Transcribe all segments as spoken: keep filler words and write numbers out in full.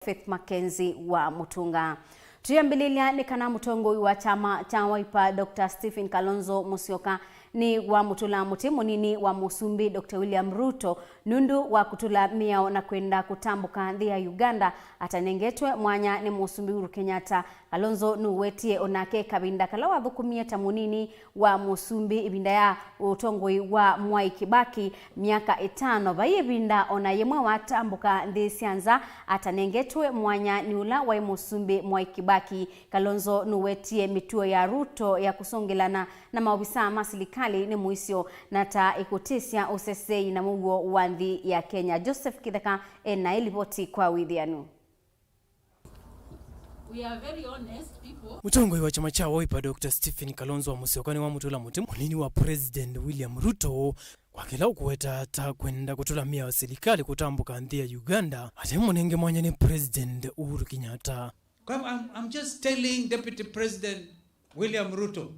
Faith Mackenzie wa Mutunga. Tuyambĩlĩlya nĩ kana mũtongoi wa kyama kya Wiper, Doctor Stephen Kalonzo Musyoka, nĩ wamũtũla mũtĩ mũnini wa mũsumbĩ Doctor William Ruto nũndũ wa kũtũla mĩao na kwenda kũtambũka nthĩ ya Uganda atanengetwe mwanya nĩ mũsumbĩ Uhuru Kenyatta. Kalonzo nũwetie onake kavinda kala wathũkũmie ta mũnini wa mũsumbĩ ĩvinda ya ũtongoi wa Mwai Kibaki myaka ĩtano, vai ĩvinda ona yĩmwe watambũka nthĩ sya nza atanengetwe mwanya nĩ ũla waĩ mũsumbĩ Mwai Kibaki. Kalonzo nũwetie mĩtuo ya Ruto ya kũsũngĩlana na maovisaa ma silikalĩ nĩ mũisyo na ta ĩkũtĩsya ũsesei na mũuo wa nthĩ ya Kenya. Joseph Kĩtheka ena ĩlivoti kwa wĩthĩanu. We are very honest people. Mũtongoi wa kyama kya Wiper, Doctor Stephen Kalonzo wa Musyoka, nĩwamũtũla mũtĩ mũnini wa President William Ruto kwa kĩla ũkũweta ta kwenda kũtũla mĩao silikalĩ kũtambũka nthĩ ya Uganda, atemũnenge mwanya nĩ President Uhuru Kenyatta. Kwa hivyo, I'm, I'm just telling Deputy President William Ruto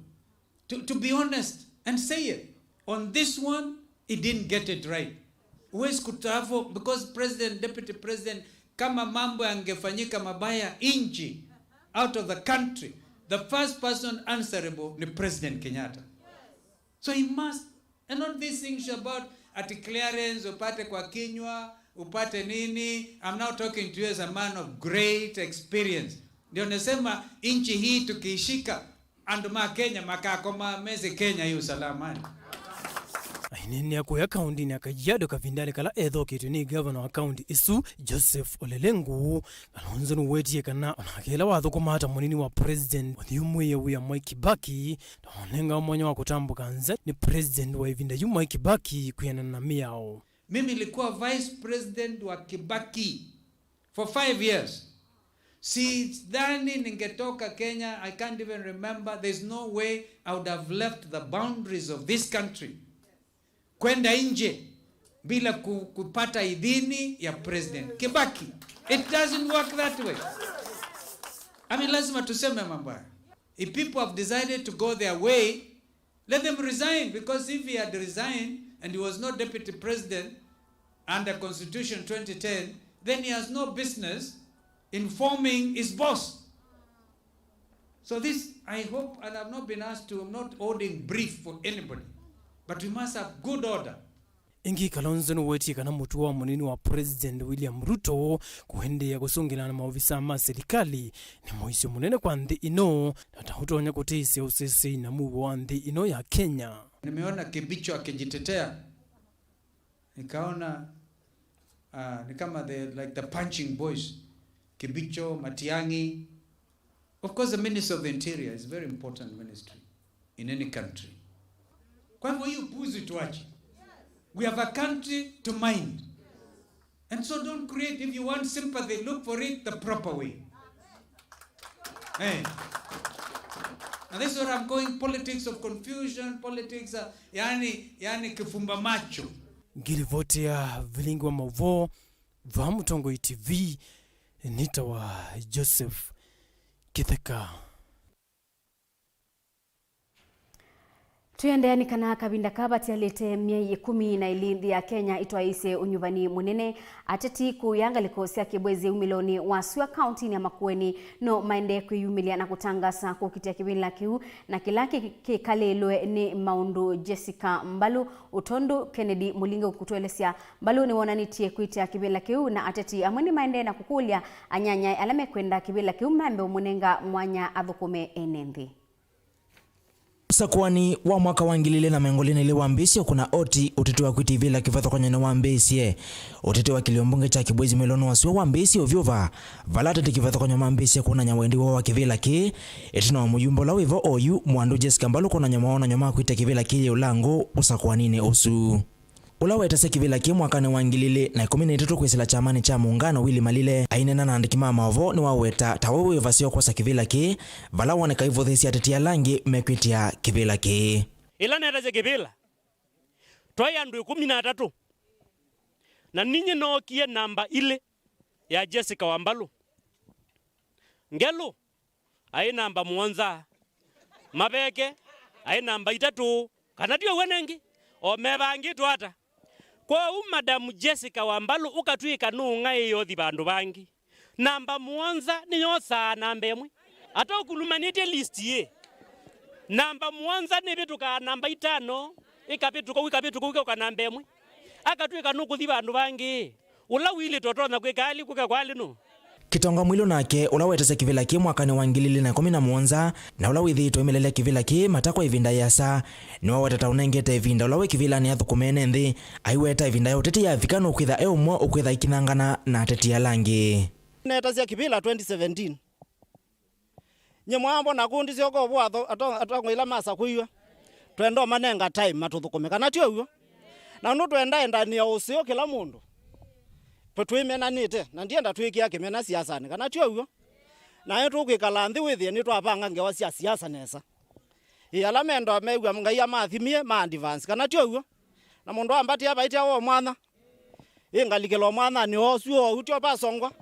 to, to be honest and say it. On this one, he didn't get it right. Huwezi kutafo, because President, Deputy President, kama mambo yangefanyika mabaya nchi, out of the country, the first person answerable ni President Kenyatta. So he must, and not these things about ati clearance, upate kwa kinywa, upate nini. I'm now talking to you as a man of great experience. Ndio nasema nchi hii tukiishika, andũ ma Kenya makakoma mesĩ Kenya ĩ ũsalamani. Aineenea kũya kaũndĩnĩ ya Kajiado kavindanĩ kala ethoketwe nĩ ngavana wa kaũndĩ ĩsu, Joseph Ole Lenku, Kalonzo nũwetie kana onake ĩla wathũkũmaa ta mũnini wa president ũthyũmũĩe wĩa Mwai Kibaki, ta wanengawa mwanya wa kũtambũka nza nĩ president wa ĩvinda yu Mwai Kibaki kwĩanana na mĩao. Mimi nilikuwa vice president wa Kibaki for five years. Sidhani ningetoka Kenya, I can't even remember. There's no way I would have left the boundaries of this country kwenda nje bila ku-, kupata idhini ya President Kibaki. It doesn't work that way. I mean, lazima tuseme mambo haya. If people have decided to go their way, let them resign, because if he had resigned and he was not deputy president under Constitution twenty ten, then he has no business informing his boss. So this, I hope, and I've not been asked to, I'm not holding brief for anybody, but we must have good order. Ĩngĩ, Kalonzo nũwetie kana mũtuo wa mũnini wa President William Ruto kũendeea kũsũngĩlana na maovisa ma silikalĩ nĩ mũisyo mũnene kwa nthĩ ĩno, na ta ũtonya kũtĩĩsya ũsesei na mũuo wa nthĩ ĩno ya Kenya. Nimeona Kibicho akijitetea, nikaona, ah, ni kama the, like the punching boys, Kibicho, Matiang'i. Of course, the Ministry of the Interior is a very important ministry in any country. Kwa hivyo hii upuzi tuache. We have a country to mind. And so don't create, if you want sympathy, look for it the proper way. Hey. And this is what I'm calling politics of confusion, politics, uh, yani, yani kifumba macho. Ngilivoti ya vilingi wa mauvoo, va Mũtongoi T V, nĩtawa Joseph Kĩtheka. Tũiendeea nĩ kana kavinda kaa vatialĩte myei ĩkũmi na ĩlĩ nthĩ ya Kenya ĩtwaĩĩsye ũnyuvani mũnene, ateti kũya ngalĩko sya kĩbwezi umĩlonĩ wa sua kaũntinĩ ya Makueni no maendee kwĩyumĩlya na kũtangasa kũkitĩa kĩvĩla kĩu na kĩla kĩ-, kĩkalĩlwe nĩ maũndũ. Jessica Mbalu, ũtondũ Kennedy Mũlinge ũkũtũelesya, Mbalu nĩwonanĩtye kwĩtĩa kĩvĩla kĩu, na ateti amwe nĩmaendee na kũkũlya anyanyae ala mekwenda kĩvĩla kĩu mambe ũmũnenga mwanya athũkũme ene nthĩ. Ũsakũani wa mwaka wa ngili ilĩ na mĩongo ĩlĩ na ilĩ wambĩĩsye ũkũna oti ũteti wa kwĩtĩa ĩvĩla kĩvathũkany'o nĩwambĩĩsye. Ũteti wa kĩlio mbunge kya kĩbwezi mwĩlonĩ wa sua wambĩĩsye ũvyũva, vala ateti kĩvathũkany'o mambĩĩsye kwonany'a wendi woo wa kĩvĩla kĩĩ, ĩtina wa mũyumba ũla wĩ vo oyu, Mwandu Jessica Mbalu, kwonany'a mawonany'o ma kwĩtĩa kĩvĩla kĩĩ yĩ ũlangũ ũsakũaninĩ ũsu. Ũla wetasya kĩvĩla kĩĩ mwakanĩ wa ngili ilĩ na ĩkũmi na itatũ kwĩsĩla kyamanĩ kya Muungano, Willy Malile, aineena na andĩki ma maũvoo, nĩwaweta ta we wĩ vaseo kwosa kĩvĩla kĩĩ, vala woneka aivũthĩĩsya ateti ala angĩ mekwĩtĩa kĩvĩla kĩĩ. Ĩla netasya kĩvĩla, twaĩ andũ ĩkũmi na atatũ, na ninyie nookie namba ilĩ ya Jessica Wambalũ. Ngelũ aĩ namba mũonza, Maveke aĩ namba itatũ, kana ti ũw'o nengĩ? O mevangĩtwe ata? Kwoou Madam Jessica Wambalũ ũkatw'ĩka nũũng'aĩĩe ũthi vandũ vangĩ. Namba mũonza nĩyosaa namba ĩmwe. Ata ũkulumanĩtye list ĩ. Namba mũonza nĩvĩtũkaa namba itano, ĩkavĩtũka, ĩkavĩtũka, ĩkauka namba ĩmwe. Akatw'ĩka nũkũthi vandũ vangĩ. Ũla wĩlĩte ũtonya kwĩka alĩ kũka kwa alĩ nũ? Kĩtonga Mwilũ nake, ũla wetasya kĩvĩla kĩ mwakanĩ wa ngili ilĩ na ĩkũmi na mũonza, na ũla wĩthĩĩtwe aimelelya kĩvĩla kĩ mata kwa ĩvinda yĩasa, nĩwaweta ta ũnengete ĩvinda ũla wĩ kĩvĩlanĩ athũkũme ene nthĩ, aiweta ĩvinda ya ũteti yavika nũkwĩtha e ũmwe ũkwĩtha aikinyangana na ateti ala angĩ. Netasya kĩvĩla twenty seventeen. Nyie mwambo na kundi syoka ũvũ ato-, ato-, atongoi ila masakũiwe. Twenda ũmanenga time matũthũkũme, kana ti ũw'o? Na ũndũ twenda endanĩa ũseo kĩla mũndũ. Tũ-, twĩmenanĩte, na ndienda twĩkĩa kĩmena siasanĩ, kana ti ũw'o? Naĩ tũkwĩkala nthĩ wĩthĩe nĩtwavanga ngewa sya siasa nesa. Ĩ, ala menda mew'a Ngai amathimie ma advance, kana ti ũw'o? Na mũndũ ambatĩa vaitya wo mwana. Ĩ ngalikĩlo mwananĩ osu outyo pasongwa.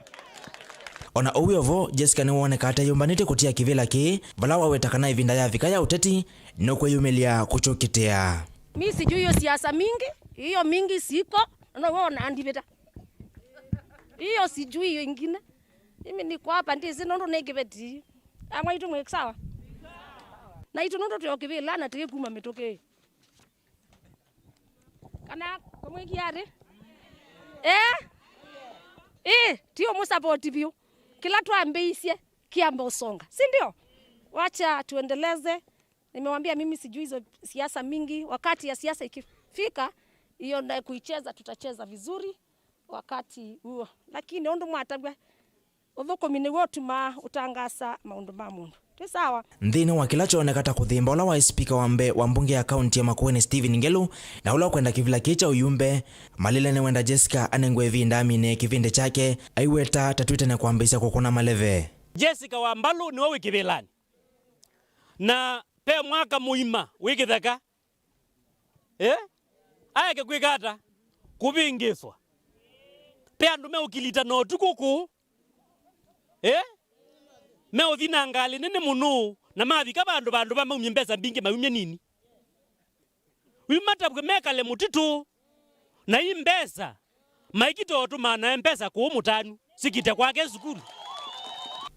Ona ũu wĩ ovo, Jessica nĩwonekaa ateyũmbanĩtye kũtia kĩvĩla kĩĩ, vala waweta kana ĩvinda yavika ya ũteti nũkwĩyumĩlya kũkyũkitĩa. Mi sijui hiyo siasa mingi, hiyo mingi siko, no wewe unandivita. Hiyo sijui hiyo ingine. Mimi niko hapa ndisi nũndũ nĩ kĩveti. Amwaitu mwĩ sawa? Na itu nũndũ twĩ o kĩvĩla na tĩkĩ kuma mĩtũkĩ. Kana kũmwĩkia atĩ? Eh? Ĩ, ti ũmũsapoti vyũ. Kĩla twambĩisye kĩamba ũsonga, si ndio? Wacha tuendeleze. Nimewambia mimi sijui hizo siasa mingi. Wakati ya siasa ikifika, hiyo na kuicheza, tutacheza vizuri wakati huo. Lakini ũndũ mwatavw'a, ũthũkũmi nĩw'o ũtumaa ũtangaasa maũndũ ma mũndũ. Twĩ sawa? Nthĩnĩ wa kĩla kyoneka ta kũthĩmba ũla waĩ spika wa mbee wa mbunge ya kaunti ya Makueni Stephen Ngelu, na ũla ũkwenda kĩvĩla kĩĩ kya ũyumbe, Malile nĩwenda Jessica anengwe ĩvinda amine kĩvĩndĩ kyake, aiweta ta twĩ tene kwambĩĩsya kũkũna maleve. Jessica Wambalũ nĩwe wĩ kĩvĩlanĩ. Na pe mwaka mũima wĩ kĩtheka. Eh? Aeke kwĩka ata? Kũvĩngĩĩswa. Pe andũ meũkilita na ũtukũ kũũ. Eh? Meũthi na ngalĩ nene mũno, na mavika vandũ, vandũ va maumye mbesa mbingĩ, maumye nini. Yu matavw'e mekale mũtitũ, na i mbesa maikita ũtũmaa na mbesa kũũ mũtanu. Sikite kwake sukulu.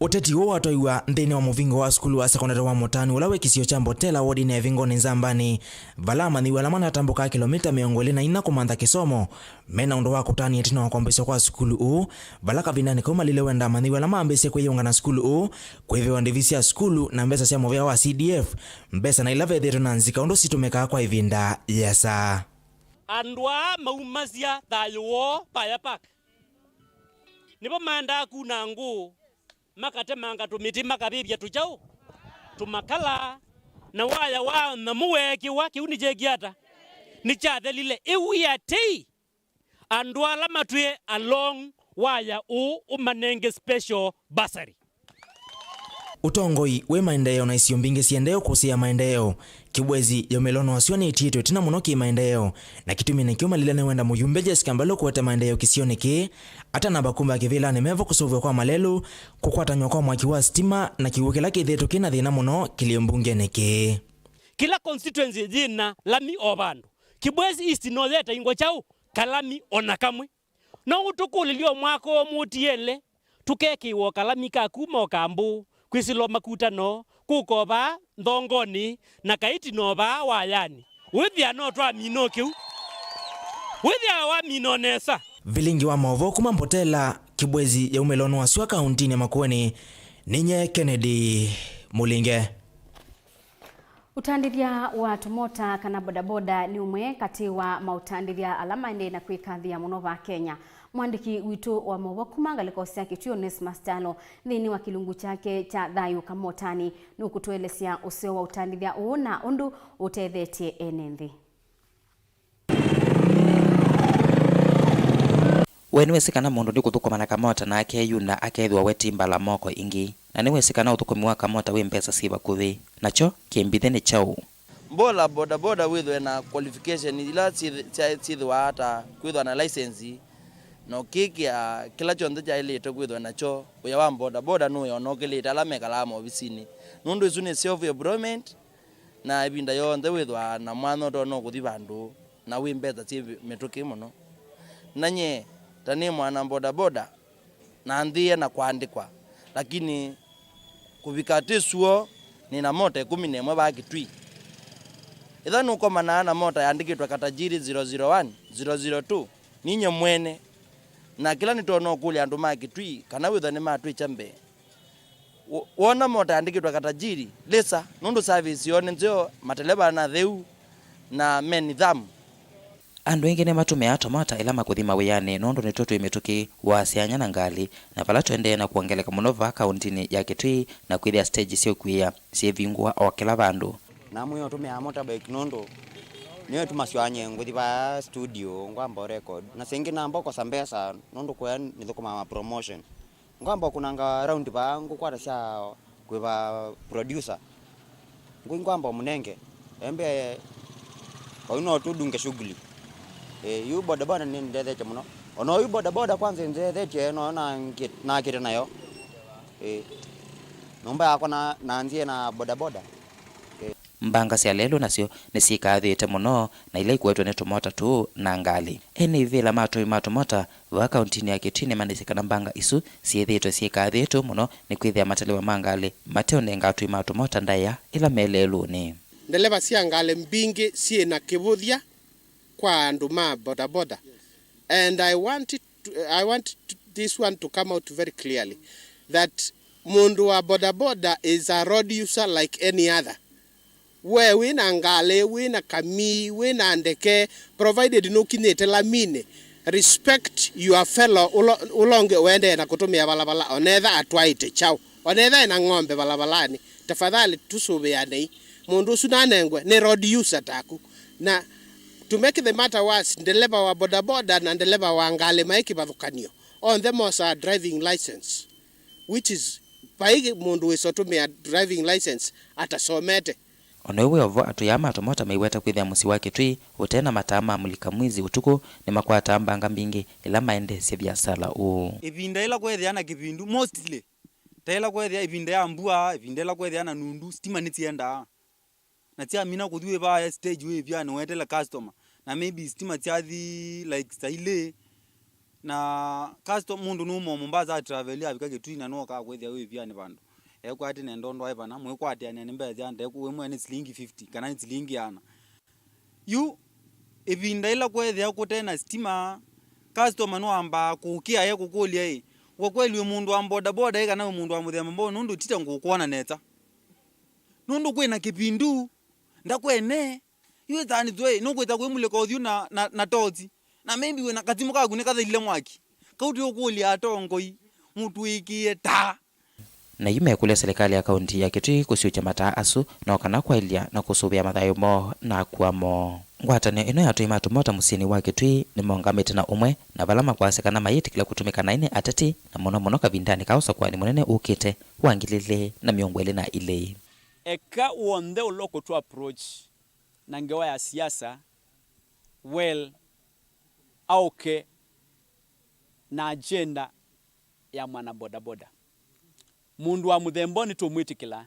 Ũteti ũũ watwaiwa nthĩnĩ wa mũvingo wa sukulu wa sekondalĩ wa Mũtani ũla wĩ kĩsio kya Mbotela wodinĩ ya Ĩvingoni Nzambani, vala amanyĩw'a ala manatambũkaa kĩlomita mĩongo ĩlĩ na inya kũmantha kĩsomo me na ũndũ wa kũtany'a ĩtina wa kwambĩĩsya kwa sukulu ũũ, vala kavindanĩ kau Malile wenda amanyĩw'a ala mambĩĩsye kwĩyĩunga na sukulu ũũ kwĩvĩwa ndĩvi sya sukulu na mbesa sya mũvea wa C D F, mbesa na ila vethĩĩtwe na nzika ũndũ sitũmĩkaa kwa ĩvinda yĩasa. Andũ aa maumasya thayũ woo Fire Park. Nĩvo maendaa kuna ngũ, makatemanga tũmĩtĩ, makavĩvya tũkyaũ, tũmakala, na waya wa nyamũ weekĩwa, kĩu nĩkyeekie ata? Nĩkyathelile. Ĩu ĩ atĩĩ, andũ ala matwĩe along waya ũũ ũmanenge special bursary. Ũtongoi wĩ maendeeo na isio mbingĩ siendee ũkũsĩĩa maendeeo. Kibwezi yaumĩlwa nĩ wasyo nĩĩtiĩtwe ĩtina mũno kĩ-maendeeo, na kĩtumi nĩkyo Malile nĩwenda mũyumbe Jessica Mbalũ kũete maendeeo kĩsionĩ kĩĩ, atanamba kumba kĩvĩlanĩ mevo kũseũvw'a kwa malelũ, kũkwatanw'a kwa mwaki wa sitima na kĩw'ũ kĩla kĩthĩĩtwe kĩ na thĩna mũno kĩlĩ mbungenĩ kĩĩ. Kĩla constituency yĩna lami o vandũ. Kibwezi East no yetaingwa kyaũ? Kalami o na kamwe. No ũtũkũlĩlye o mwaka ũũ mũtiele, tũkekĩĩwa o kalami ka kuma o Kambũ, kwĩsĩla o makutano, kũka o vaa nthongonĩ, na kaĩtina o vaa wayanĩ. Wĩthĩa no twamina o kĩu? Wĩthĩa wamina o nesa? Vilingi wa maũvoo kuma Mbotela, Kibwezi yaumĩlwa nĩ wasyo kauntinĩ ya Makueni, nĩ nye Kennedy Mũlinge. Ũtandĩthya wa tũmota kana bodaboda nĩ ũmwe katĩ wa maũtandĩthya ala maendee na kwĩkathĩa mũno vaa Kenya. Mwandĩki witũ wa maũvoo kuma ngalĩko sya Kitui Onesmus Kyalo nthĩnĩ wa kĩlungu kyake kya Thayũ Kamotanĩ nũkũtũelesya ũseo wa ũtandĩthya ũũ na ũndũ ũtethetye ene nthĩ. We nĩwĩsĩ kana mũndũ nĩkũthũkũma na kamota na akeyunda akeethĩwa we ti mbala moko ĩngĩ? Na nĩwĩsĩ kana ũthũkũmi wa kamota wĩ mbesa syĩ vakuvĩ? Nakyo kĩmbithĩ nĩ kyaũ? Mbola bodaboda wĩthwe na qualification ila syĩth-, sya-, syĩthĩwa ta kwĩthwa na license, na ũkĩkĩa kĩla kyonthe kyaĩlĩte kwĩthwa nakyo. Wĩa wa bodaboda nũĩ ona ũkĩlĩte ala mekalaa maovisinĩ, nũndũ ĩsu nĩ self employment. Na ĩvinda yonthe wĩthwaa na mwanya ũtonya kũthi vandũ, na wĩ mbesa syĩ mĩtũkĩ mũno. Na nyie, ta nĩ mwana bodaboda, na nthĩe na kũandĩkwa, lakini kũvika twĩ suo, nĩ na mota ĩkũmi na ĩmwe vaa Kitui. Ĩtha nũkomanaa na mota yandĩkĩtwe Katajiri zero zero one, zero zero two, ninyie mwene, na kĩla nĩtonya ũkũlya andũ ma Kitui kana wĩthwa nĩmatwĩkya mbee. Wo-, wona mota yandĩkĩtwe Katajiri, lĩsa, nũndũ service yoo nĩ nzeo, mateleva na atheu, na me nithamu. Andũ aingĩ nĩmatũmĩaa tũmota ĩla makũthi mawĩanĩ nũndũ nĩtw'o twĩ mĩtũkĩ wa syanya na ngalĩ, na vala tũendee na kwongeleka mũno vaa kaũntinĩ ya Kitui na kwĩthĩa stage sya ũkuĩa syĩvingũa o kĩla vandũ. Namwĩe ũtũmĩaa motorbike nũndũ nĩyo ĩtumasya nyie ngũthi vaa studio ngwamba record, na singĩ namba ũkosa mbesa nũndũ kũya nĩthũkũmaa ma promotion. Ngwamba kũnanga round vaa ngũkwata sya kwĩva producer. Ngwĩ ngwamba ũmũnenge embe, oyu no tũdunge shughuli. E, yu bodaboda nĩndethetye mũno. Ona oyu bodaboda kwanza nzethetye no nakĩte nayo. E, nyũmba yakwa na, na nzie na bodaboda. E. Mbanga sya lelũ nasyo nĩsyĩkaathĩte mũno na ila ikuetwe nĩ tũmota tũũ na ngalĩ. Ene ivĩla ma atũi ma tũmota vaa kaũntinĩ ya Kitui nĩmanĩsye kana mbanga isu syĩthĩĩtwe syĩkaathĩtwe mũno nĩ kwĩthĩa mateleva ma ngalĩ mateũnenga atũi ma tũmota ndaĩa ĩla me lelũnĩ. Ndeleva sya ngalĩ mbingĩ syĩ na kĩvũthya kwa andũ ma bodaboda, and I want it to, I want to, this one to come out very clearly that mũndũ wa bodaboda is a road user like any other. We wĩ na ngalĩ, wĩ na kamii, wĩ na ndeke, provided nũkinyĩte laminĩ, respect your fellow ũla, ũla ũngĩ ũendee na kũtũmĩa valavala, onetha atwaĩte kyaũ, onetha ena ng'ombe valavalanĩ, tafadhali tũsũvĩanei. Mũndũ ũsu nanengwe nĩ road user taku. Na to make the matter worse, ndeleva wa bodaboda na ndeleva wa ngalĩ maĩ kĩvathũkany'o. Onthe mosaa driving license, which is, vai mũndũ wĩsa ũtũmĩa driving license atasomete. O na ĩu wĩ o vo, atũi aa ma tũmota meiweta kwĩthĩa mũsyĩ wa Kitui ũte na mataa ma mulika mwizi ũtukũ nĩmakwataa mbanga mbingĩ ĩla maendeesya viasala ũũ. Ĩvinda ĩla kwethĩa na kĩvindu, mostly, ta ĩla kwethĩa ĩvinda ya mbua, ĩvinda ĩla kwethĩa na nundu, sitima nĩsyendaa. Na syamina kũthi wĩ vaa stage wĩ ĩvianĩ weetele customer, na maybe sitima syathi, like, saa ilĩ, na custom-, mũndũ nũũma o Mombasa atraveli avika Kitui na nũokaa kwĩthĩa wĩ ĩvianĩ vandũ. Ekwatĩ nenda ũndũ aĩ vana, mwĩkwatĩanĩa nĩ mbesa sya ndee, wĩ mwene silingi fifty kana nĩ silingi ana. Yu ĩvinda ĩla kwethĩa kũte na sitima, customer nũambaa kũkĩa e kũkũlya ĩ, kwa kweli wĩ mũndũ wa bodaboda ĩ kana wĩ mũndũ wa mũthemba mboo, nũndũ tita ngũkwona nesa. Nũndũ kwĩ na kĩvindu, ndakwene, yu ĩthanĩthw'e ĩ, nũkwĩsa kwĩmulĩka ũthyũ na, na, na tosi, na maybe wĩ na katimũ kaku nĩkathelile mwaki. Kau twĩũkũlya atongoi, mũtũĩkĩĩe ta. Na yu mekũlya silikalĩ ya kaũnti ya Kitui kũsyũkya mataa asu, no kana kwaĩlya na kũsũvĩa mathayũ moo na akua moo. Ngwatanĩo ĩno ya atũi ma tũmota mũsyĩnĩ wa Kitui nĩmaũngamĩte na ũmwe na vala makwasya kana mayĩtĩkĩla kũtũmĩka naĩ nĩ ateti, na mũno mũno kavindanĩ ka ũsakũanĩ mũnene ũkĩte wa ngili ilĩ na mĩongo ĩlĩ na ilĩ. Eka w'onthe ũla ũkũtũ approach na ngewa ya siasa, well, aũke na agenda ya mwana bodaboda. Mũndũ wa mũthemba ũũ nĩtũmwĩtĩkĩla,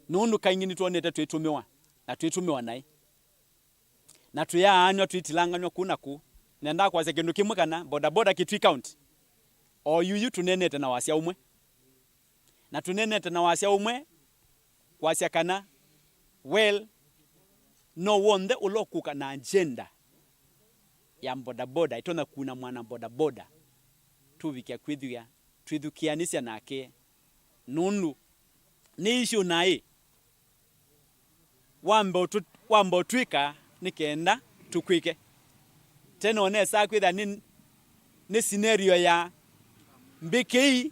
nũndũ kaingĩ nĩtwonete twĩtũmĩwa, na twĩtũmĩwa naĩ. Na twĩyaanw'a, twĩtilanganywa kũu na kũu. Nendaa kwasya kĩndũ kĩmwe kana bodaboda Kitui County, o yuyu tũneenete na wasya ũmwe. Na tũneenete na wasya ũmwe kwasya kana, well, no w'onthe ũla ũkũka na agenda ya bodaboda ĩtonya kuna mwana bodaboda, tũvikĩa kwĩthwĩa twĩthukĩanĩsya nake, nũndũ nĩ issue naĩ wambe ũtũ-, wambe ũtwĩka nĩ kenda tũkwĩke. Tene onesaa kwĩthĩa nĩ, nĩ scenario ya mbĩkĩi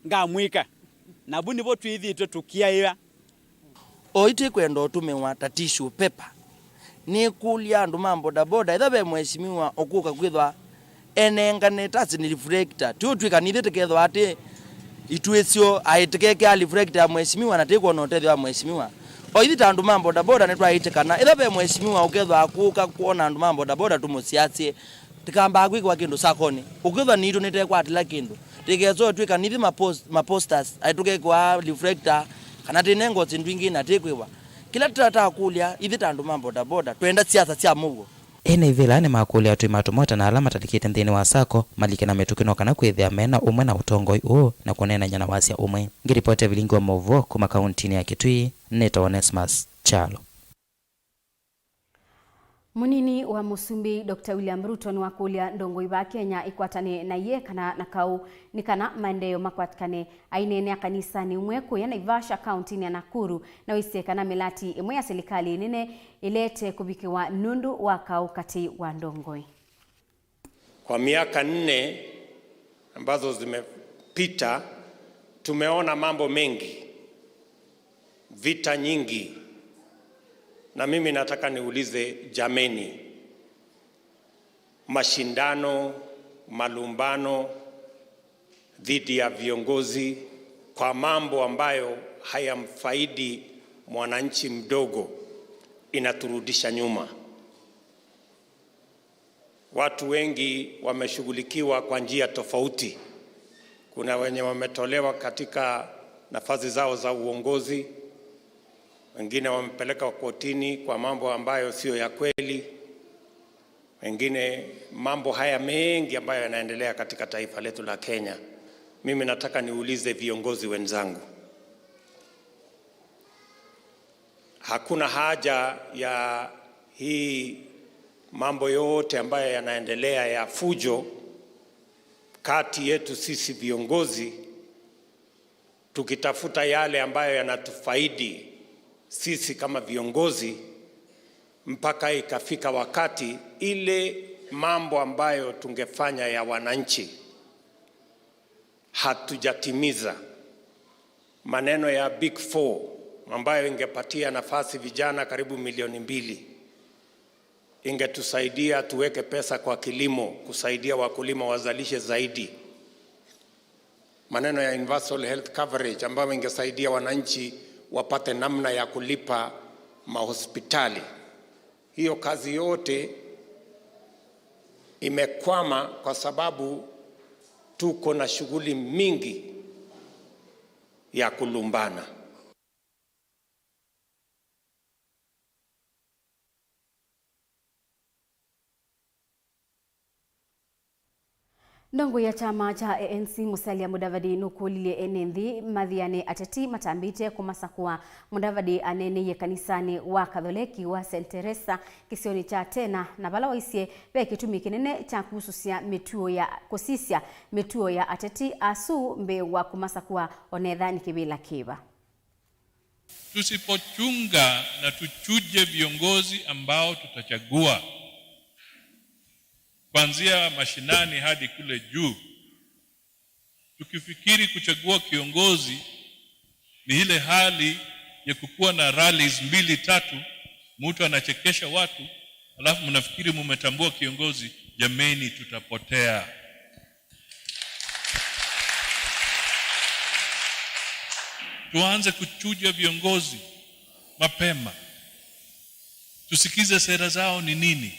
ngamwĩka. Na vu nĩvo twĩthĩĩtwe tũkĩaĩa. Oyu twĩkwenda ũtũmĩwa ta tissue paper. Nĩkũlya andũ ma bodaboda, ethĩwa ve mheshimiwa ũkũka kwĩthwa enengane ta sini reflector, ti ũtw'ĩka nithyĩ tũkethwa atĩ itwĩsyo aĩ tũkekea reflector ya mheshimiwa na tĩkwona ũtethyo wa mheshimiwa. O ithyĩ ta andũ ma bodaboda nĩtwaĩtĩkana, ethĩwa ve mheshimiwa ũkethwa akũka kwona andũ ma bodaboda tũmũsiasye, tũkambaa kwĩkĩwa kĩndũ sakonĩ. Ũkwĩthwa nitũ nĩtekwatĩla kĩndũ. Tĩkesa ũtw'ĩka nithyĩ ma post-, ma posters, aĩ tũkekĩwa reflector, kana tĩnengwa syĩndũ ingĩ na tĩkwĩwa. Kĩla tũtatakũlya, ithyĩ ta andũ ma bodaboda, twenda siasa sya mũuo. Ene ivĩla nĩmakũlya atũi ma tũmota na ala matalikĩte nthĩnĩ wa sacco malike na mĩtũkĩ no kana kwĩthĩa mena ũmwe na ũtongoi ũũ na kũneenany'a na wasya ũmwe. Ngĩlipoti ya vilingi wa maũvoo kuma kauntinĩ ya Kitui, nĩtawa Onesmus Kyalo. Mũnini wa Mũsumbĩ Doctor William Ruto nĩwakũlya ndongoi va Kenya ĩkwatane na iye kana na kaũ nĩ kana maendeeo makwatĩkane. Aineenea kanisanĩ ũmwe kũya Naivasha, kauntinĩ ya Nakuru, na wĩsĩ kana mĩlati ĩmwe ya silikalĩ nene ĩlete kũvikĩwa nũndũ wa kaũ katĩ wa ndongoi. Kwa miaka nne ambazo zimepita, tumeona mambo mengi, vita nyingi, na mimi nataka niulize, jameni, mashindano, malumbano dhidi ya viongozi kwa mambo ambayo hayamfaidi mwananchi mdogo inaturudisha nyuma. Watu wengi wameshughulikiwa kwa njia tofauti. Kuna wenye wametolewa katika nafasi zao za uongozi, wengine wamepelekwa kotini kwa mambo ambayo sio ya kweli, wengine, mambo haya mengi ambayo yanaendelea katika taifa letu la Kenya. Mimi nataka niulize viongozi wenzangu, hakuna haja ya hii mambo yote ambayo yanaendelea ya fujo kati yetu sisi viongozi, tukitafuta yale ambayo yanatufaidi sisi kama viongozi, mpaka ikafika wakati ile mambo ambayo tungefanya ya wananchi hatujatimiza. Maneno ya Big Four ambayo ingepatia nafasi vijana karibu milioni mbili, ingetusaidia tuweke pesa kwa kilimo, kusaidia wakulima wazalishe zaidi. Maneno ya universal health coverage ambayo ingesaidia wananchi wapate namna ya kulipa mahospitali. Hiyo kazi yote imekwama kwa sababu tuko na shughuli mingi ya kulumbana. Ndongoi ya kyama kya A N C Musalia Mudavadi nũkũlilye ene nthĩ mathiane ateti matambĩte kũmasakũa. Mudavadi aneeneie kanisanĩ wa Katholeki wa Saint Teresa kĩsionĩ kya Tena, na vala waisye ve kĩtumi kĩnene kya kusũsya mĩtuo ya, kũsisya mĩtuo ya ateti asu mbee wa kũmasakũa onetha nĩ kĩvĩla kĩva. Tusipochunga na tuchuje viongozi ambao tutachagua, kuanzia mashinani hadi kule juu, tukifikiri kuchagua kiongozi ni ile hali ya kukuwa na rallies mbili tatu, mtu anachekesha watu, alafu mnafikiri mumetambua kiongozi. Jameni, tutapotea. Tuanze kuchuja viongozi mapema. Tusikize sera zao ni nini.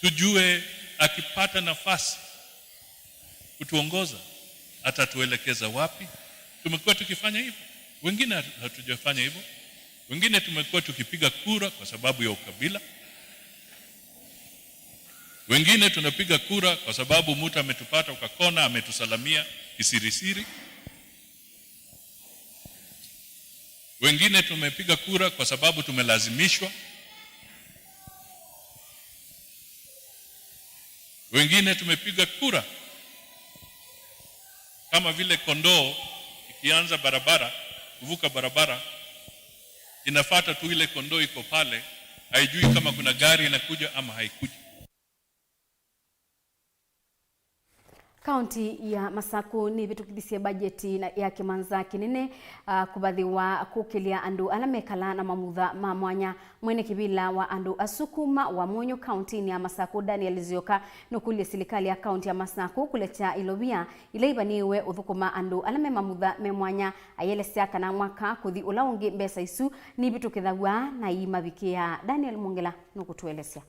Tujue akipata nafasi kutuongoza, atatuelekeza wapi. Tumekuwa tukifanya hivyo. Wengine hatu-, hatujafanya hivyo. Wengine tumekuwa tukipiga kura kwa sababu ya ukabila. Wengine tunapiga kura kwa sababu mtu ametupata kwa kona, ametusalamia kisirisiri. Wengine tumepiga kura kwa sababu tumelazimishwa. Wengine tumepiga kura kama vile kondoo ikianza barabara, kuvuka barabara, inafuata tu ile kondoo iko pale, haijui kama kuna gari inakuja ama haikuji. Kaunti ya Masaku nĩvĩtũkĩthisye mbajeti na, ya kĩmanza kĩnene, ah, kũvathĩwa kũkĩlya andũ ala mekalaa na mamutha ma mwanya. Mwene kĩvĩla wa andũ asu kuma Wamunyu kauntinĩ ya Masaku, Daniel Zioka, nũkũlilye silikalĩ ya kaunti ya Masaku kũlekya ilovia ila ivanĩĩwe ũthũkũma andũ ala me mamutha me mwanya, ayelesya kana mwaka kũthi ũla ũngĩ mbesa isu nivĩtũkĩthaw'a na iimavikĩa. Daniel Mongela nũkũtũelesya.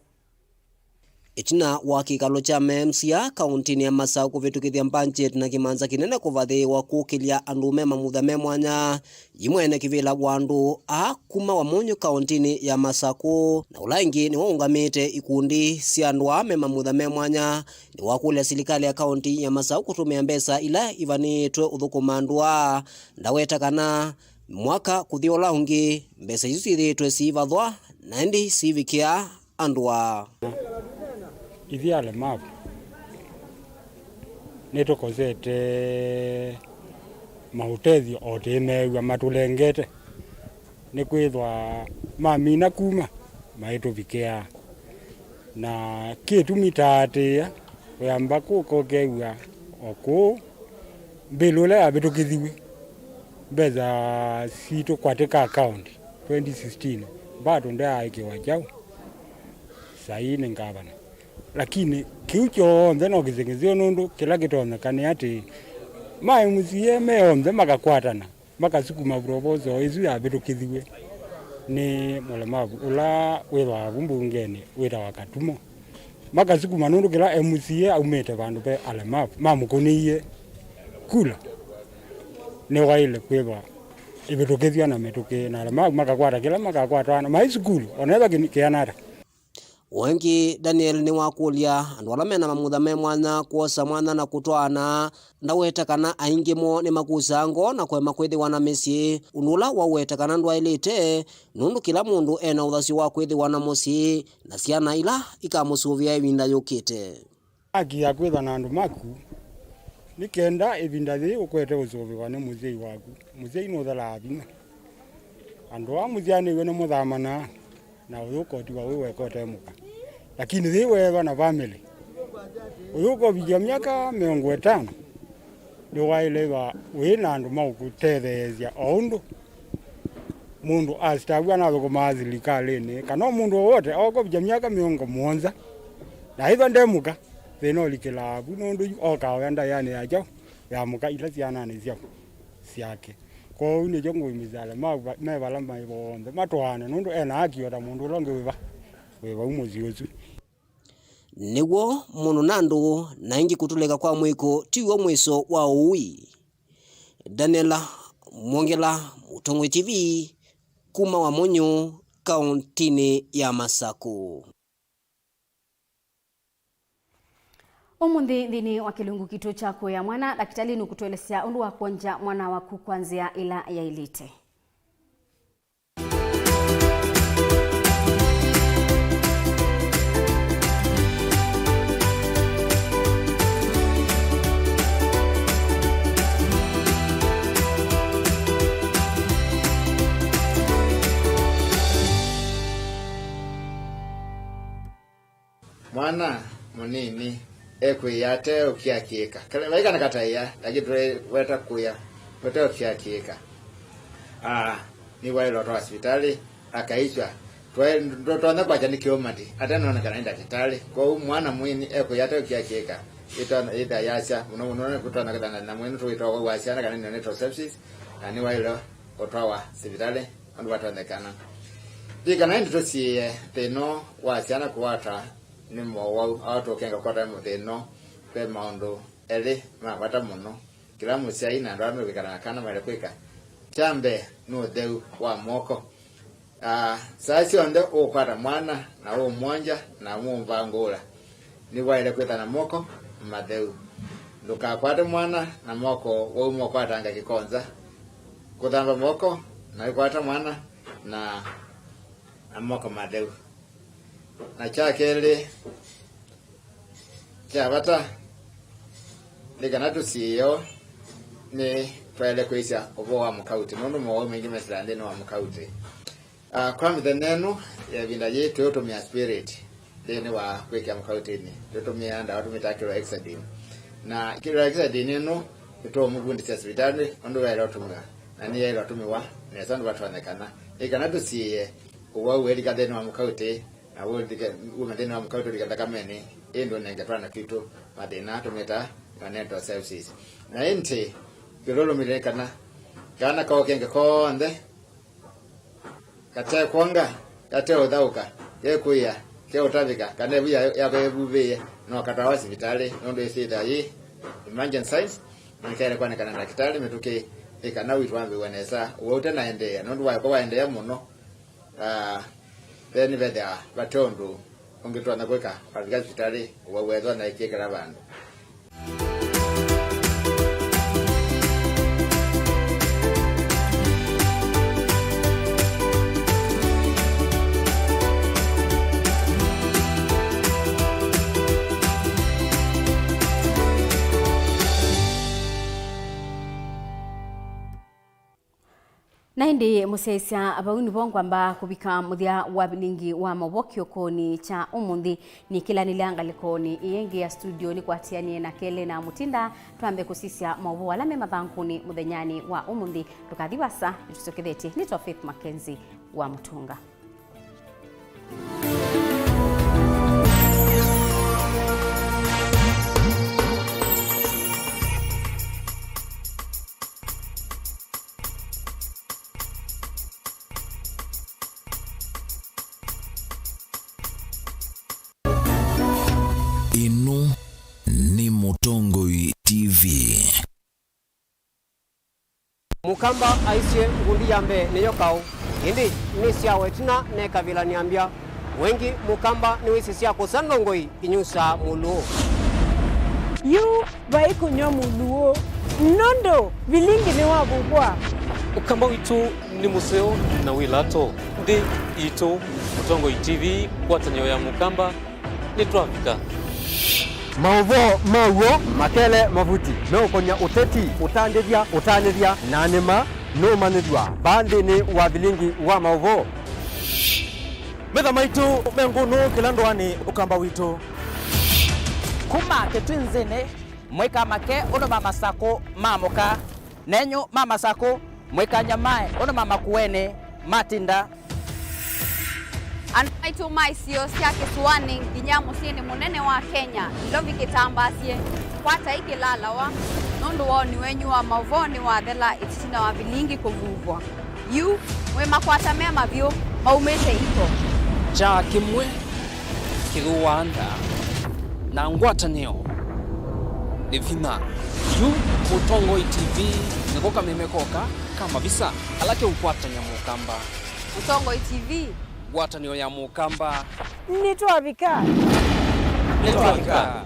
Ĩtina wa kĩkalo kya me M C A kaũntĩnĩ ya Masaku kũvĩtũkĩthya mbanjeti na kĩmanza kĩnene kũvathĩĩwa kũkĩlya andũ me mamutha me mwanya, yĩ mwene kĩvĩla wa andũ aa kuma Wamunyu kaũntĩnĩ ya Masaku, na ũla ĩngĩ nĩwaũngamĩte ikundi sya andũ aa me mamutha me mwanya, nĩwakũlya silikalĩ ya kaũntĩ ya Masaku kũtũmĩa mbesa ila ivanĩĩtwe ũthũkũma andũ aa. Ndaweta kana mwaka kũthi ũla ũngĩ, mbesa isu syĩthĩĩtwe siivathwa na ĩndĩ siivikĩa andũ aa. Ithyĩ alemavu nĩtũkosete maũtethyo o tĩmeew'a matũlengete, nĩkwĩthwa mamina kuma maitũvikĩaa. Na kĩtumi taatĩĩa, wĩamba kũka ũkew'a o kũũ mbilu ĩla yavĩtũkĩthiw'e, mbesa sitũ kwatĩka account twenty sixteen, bado ndaaĩkĩwa kyaũ, saii nĩ ngavana. Lakini kĩu kyonthe no kĩseng'esyo, nũndũ kĩla kĩtonyeka nĩ atĩ ma M C A me onthe makakwatana, makasukuma proposal ĩsu yavĩtũkĩthiw'e nĩ mũlemavu ũla wĩthwaa vu mbungenĩ wĩtawa Katumo. Makasukuma nũndũ kĩla M C A aumĩte vandũ ve alemavu, mamũkũnĩie kula, nĩwaĩle kwĩthwa ĩvĩtũkĩthw'a na mĩtũkĩ, na alemavu makakwata kĩla makakwatwa na maĩ sukulu, onethwa kĩana ata. Ũngĩ, Daniel nĩwakũlya andũ ala mena mamutha me mwanya kwosa mwanya na kũtwaana. Ndaweta kana aingĩ moo nĩmakusaa ngoo na kũema kwĩthĩwa na mĩsyĩ, ũndũ ũla waweta kana ndwaĩlĩte, nũndũ kĩla mũndũ ena ũthasyo wa kwĩthĩwa na mũsyĩ na syana ila ikamũsũvĩa ĩvinda yũkĩte. Haki ya kwĩthwa na andũ maku nĩ kenda ĩvinda yĩĩ ũkwete ũsũvĩwa nĩ mũsyai waku. Mũsyai nũthelaa vinya. Andũ aa mũsyaanĩw'e nĩmũthamanaa, na ũyũ ũkotiwa wĩ weka ũte mũka. Lakini yĩĩ weethwa na vamĩlĩ, ũyũ ũkovikya myaka mĩongo ĩtano, nĩwaĩle ĩthwa wĩ na andũ maũkũtetheesya o ũndũ mũndũ asitaw'a anathũkũmaa silikalĩnĩ, kana o mũndũ o wothe okovikya myaka mĩongo mũonza, na ĩthwa nde mũka, thĩna ũlikĩlaa vu, nũndũ yu okaoya ndaĩanĩ ya kyaũ, ya mũka ila syananĩ syaũ, syake. Kwoou nĩkyo ngũimĩsya alemavu me vala maĩ vonthe matwaane, nũndũ e na haki o ta mũndũ ũla ũngĩ wĩ va, wĩ vau mũsyĩ ũsu. Nĩw'o mũno na andũ na aingĩ kũtũlĩka kwa mwĩko tiw'o mwĩso wa ũui. Daniela Mwongela, Mũtongoi T V, kuma Wamunyu, kaũntĩnĩ ya Masaku. Ũmũnthĩ nthĩnĩ wa kĩlungu kitũ kya kũea mwana, ndakĩtalĩ nũkũtũelesya ũndũ wa kwongya mwana waku kwa nzĩa ĩla yaĩlĩte. Mwana mũnini ekwĩĩa ate ũkiakiĩka. Kale, vai kana kataĩa, lakini tũiweta kũya, tũte ũkiakiĩka. Ah, nĩwaĩle ũtwawa sivitalĩ, akaiswa. Twaĩ-, ndũtonya kwakya nĩ kĩũmati, atenonekana nĩ ndakĩtalĩ. Kwoou mwana mwini ekwĩĩa ate ũkiakiĩka, ĩtwa-, ĩtha yasya, mũno mũno nĩ kũtona kĩthana na mwini tũwĩtawa wa syana kana neonatal sepsis, na nĩwaĩle ũtwawa sivitalĩ. Andũ vatonyekana. Lilikana ĩndĩ tũsiĩĩe thĩna wa syana kũkwatwa nĩ mowau, ao tũkenga kũkwatwa nĩ thĩna, ve maũndũ elĩ ma vata mũno kĩla mũsyai na andũ ala mekwĩkala na kana maĩle kwĩka. Kya mbee nĩ ũtheu wa moko. Ah, saa syonthe ũkwata mwana na ũmwongya na ũmũvangũũla, nĩwaĩle kwĩthwa na moko matheu. Ndũkakwate mwana na moko wauma ũkwatanga kĩkonza. Kũthamba moko na ũkwata mwana na, na moko matheu. Na kya kelĩ kya vata nĩ kana tũsiĩĩo nĩ twaĩle kwĩsya ũvoo wa mũkautĩ, nũndũ mowau maingĩ mesĩlaa nthĩnĩ wa mũkautĩ. Ah, kwa mĩthenya ĩno ya ĩvinda yĩĩ, twĩũtũmĩa spirit nthĩnĩ wa kwĩkĩa mũkautĩnĩ. Twĩtũmĩaa ndawa tũmĩtaa chlorhexidine. Na chlorhexidine ĩno nĩtũũmũvundĩsya sivitalĩ ũndũ yaĩle ũtũmĩwa, na nĩyaĩle ũtũmĩwa nesa ũndũ vatonyekana. Nĩ kana tũsiĩĩe ũwau wĩlika nthĩnĩ wa mũkautĩ, na wũlike, wume nthĩnĩ wa mũkautĩ ũlike nthakamenĩ, ĩndĩ ũnenge twana twitũ mathĩna tũmĩtaa neonatal sepsis. Na ĩndĩ kĩlũlũmĩlĩ nĩ kana kana kaũkenge konthe kate kwonga, kate ũthaũka, kekwĩa, Ke ũtavĩka kana ĩvu ya-, yakwa yĩvuvĩĩe, no ũkatwawa sivitalĩ nũndũ ĩsyĩthĩwa yĩ emergency science, na nĩkaĩle kwanĩkana na ndakĩtalĩ mĩtũkĩ ĩ kana witũ wambĩw'a nesa ũwau ũtenaendeea, nũndũ waĩkwa waendeea mũno, ah, then vethĩawa vate ũndũ ũngĩ tũtonya kwĩka, wavika sivitalĩ ũwau wethwa na ĩkyĩkĩla vandũ. Na ĩndĩ mũsyaĩĩsya, vau nĩvo ngwamba kũvika mũthya wa vilingi wa maũvoo kĩokonĩ kya ũmũnthĩ. Nĩkĩlanĩlya ngalĩkonĩ ĩĩ ĩngĩ ya studio nĩkwatĩanĩe na Kelly na Mũtinda, twambe kũsisya maũvoo ala me mathangũnĩ mũthenyanĩ wa ũmũnthĩ. Ndũkathi vaasa, nĩtũsyokethetye. Nĩtwa Faith Mackenzie wa Mũtũnga. Ĩno nĩ Mũtongoi T V. Mũkamba aisye, ngundi ya mbee nĩyo kaũ, ĩndĩ nĩsyawa ĩtina nekavĩla nĩambya. Wengĩ Mũkamba nĩwĩsĩ sya kũsa ndongoi inyusaa mũlũũ. Yu vai kũnyw'a mũlũũ, nũndũ vilingi nĩwavuvwa. Ũkamba witũ nĩ mũseo na wĩ lato. Nthĩ yitũ, Mũtongoi T V, ngwatanĩo ya Mũkamba, nĩtwavika. Maũvoo ma w'o, makele mavuti, meũkonya ũteti, ũtandĩthya, ũtanĩthya, na nĩma nũũmanyĩthw'a vaa nthĩnĩ wa vilingi wa maũvoo. Metha maitũ me ngũnũ kĩla ndũanĩ, Ũkamba witũ. Kuma Kĩtwinzĩnĩ, mũikamake ũndũ ma Masakũ maamũka. Nenyu ma Masakũ, mũikanyamae ũndũ ma Makueni matinda. Andũ maitũ ma isio sya kĩsũanĩ nginya mũsyĩnĩ mũnene wa Kenya, Nairobi kĩtambaasye, kwatai kĩlalawa, nũndũ woni wenyu wa maũvoo nĩwathela ĩtina wa vilingi kũvuvwa. Yu, mwĩ makwata me mavyũ, maumĩte iko. Kyaa kĩmwe kĩthũaa nda, na ngwatanĩo nĩ vinya. Yu Mũtongoi T V nĩko kameme koka ka mavisa ala keũkwatany'a Mũkamba. Mũtongoi T V. Ngwatanĩo ya Mũkamba. Nĩtwavika. Nĩtwavika.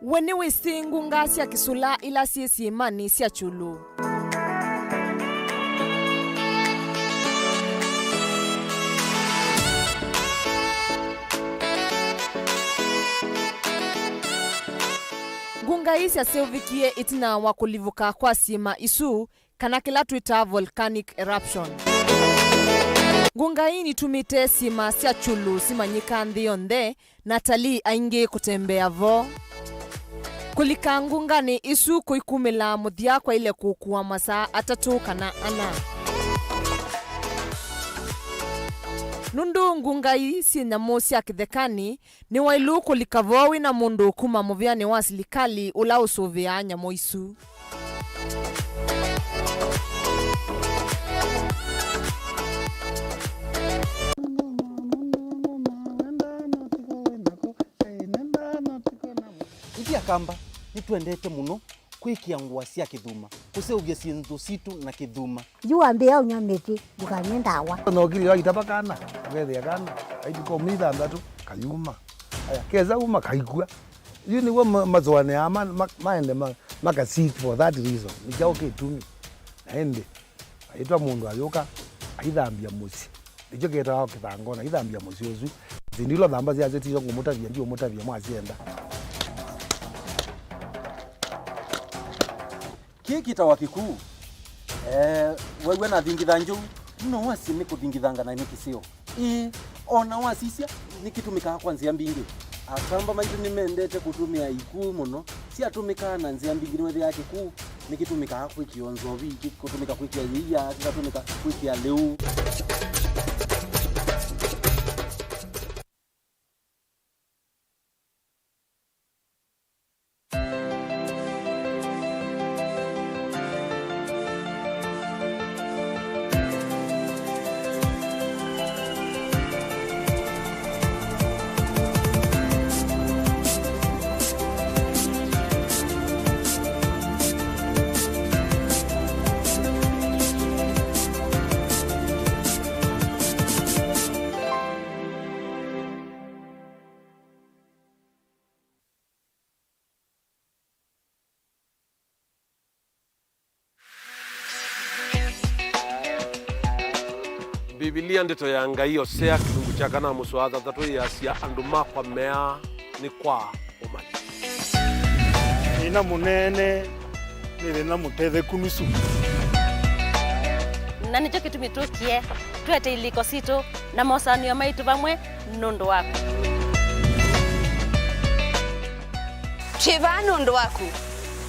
We nĩwĩsĩ ngunga sya kĩsũla ila syĩ syĩĩmanĩ sya kyũlũ? Ngunga ii syaseũvĩkie ĩtina wa kũlivũka kwa syĩĩma isu, kana kĩla twĩtaa volcanic eruption. Ngunga ii nĩtumĩte syĩĩma sya kyũlũ simanyĩka nthĩ yonthe, na atalii aingĩ kũtembea vo. Kũlika ngunganĩ isu kũikumĩla mũthya kwaĩle kũkua masaa atatũ kana ana. Nũndũ ngunga ii syĩ nyamũ sya kĩthekanĩ, nĩwaĩlu kũlika vo wĩ na mũndũ kuma mũvĩanĩ wa silikalĩ ũla ũsũvĩaa nyamũ isu. Ithyĩ Akamba nĩtwendete mũno kwĩkĩa ngũa sya kĩthuma, kũseũvya syĩndũ sitũ na kĩthuma. Yu wambĩĩa ũnyw'a mĩtĩ, ndũkanywe ndawa. Nokilio aitava kana, akethĩa kana, aitũka ũmĩ ithanthatu, kayuma. Aya, kesa uma, kaikw'a. Yu nĩw'o ma-, masũanĩaa ma-, ma-, maende ma-, maka seek for that reason. Nĩ kyaũ kĩtumi? Na ĩndĩ, aitwa mũndũ ayũka, aithambya mũsyĩ. Nĩkyo kĩtawa kĩthangona, aithambya mũsyĩ ũsu. Syĩndũ ila ũthamba syasyo tisyo ngũmũtavya, ndiũmũtavya mwasyenda. Kĩĩ kĩtawa kĩkuu. Eh, wew'a nathingitha njũu, no wasye nĩ kũthingithanga na nĩ kĩseo. Ĩĩ, o na wasisya, nĩkĩtũmĩkaa kwa nzĩa mbingĩ. Akamba maitũ nĩmendete kũtũmĩa ikuu mũno. Syatũmĩkaa na nzĩa mbingĩ, nĩwethĩaa kĩkuu nĩkĩtũmĩkaa kwĩkĩa nzovi, kĩkũtũmĩka kwĩkĩa yĩia, kĩkatũmĩka kwĩkĩa lĩu. Mbivilia, Ndeto ya Ngai, Osea, kĩlungu kya kana mũsoa thanthatũ yĩasya, "Andũ makwa meaa nĩ kwa ũmanyi." Thĩna mũnene nĩ thĩna mũtetheku nusu. Na nĩkyo kĩtumi tũkie twete ilĩko sitũ na mosanĩo maitũ vamwe nũndũ waku. Twĩ vaa nũndũ waku.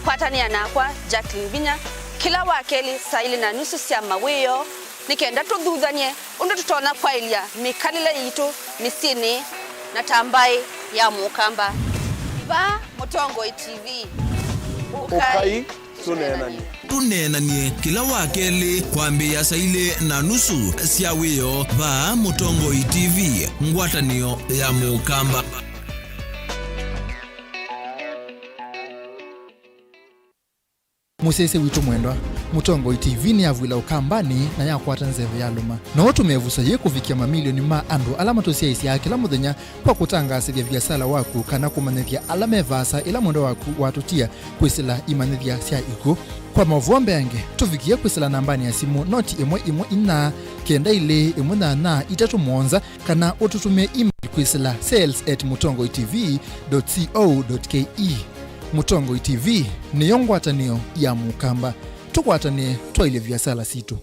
Kwatanĩa nakwa, Jacqueline Vinya, kĩla wakelĩ saa ilĩ na nusu sya mawĩoo, nĩ kenda tũthuthany'e ũndũ tũtonya kwaĩlya mĩkalĩle yitũ mĩsyĩnĩ na ta mbaĩ ya Mũkamba. Vaa Mũtongoi T V. Ũkai tũneenany'e. Tũneenany'e kĩla wakelĩ kwambĩĩa saa ilĩ na nusu sya wĩoo vaa Mũtongoi T V, ngwatanĩo ya Mũkamba. Mũsyaĩĩsya witũ mwendwa, Mũtongoi T V nĩyavw'ĩla Ũkambanĩ na yakwata nzeve yalũma. No ũtũmĩe ĩvuso yĩĩ kũvikĩa mamilioni ma andũ ala matũsyaĩĩsyaa kĩla mũthenya kwa kũtangaasĩthya viasala waku kana kũmanyĩthya ala me vaasa ĩla mwendwa waku watũtia kwĩsĩla imanyĩthya sya ikw'ũ. Kwa maũvoo mbeange, tũvikĩe kwĩsĩla nambanĩ ya simũ noti ĩmwe ĩmwe inya kenda ilĩ ĩmwe nyanya itatũ mũonza, kana ũtũtũmĩe email kwĩsĩla sales at mũtongoitv dot co dot ke. Mũtongoi T V nĩyo ngwatanĩo ya Mũkamba. Tũkwatanĩe twaĩlye viasala sitũ.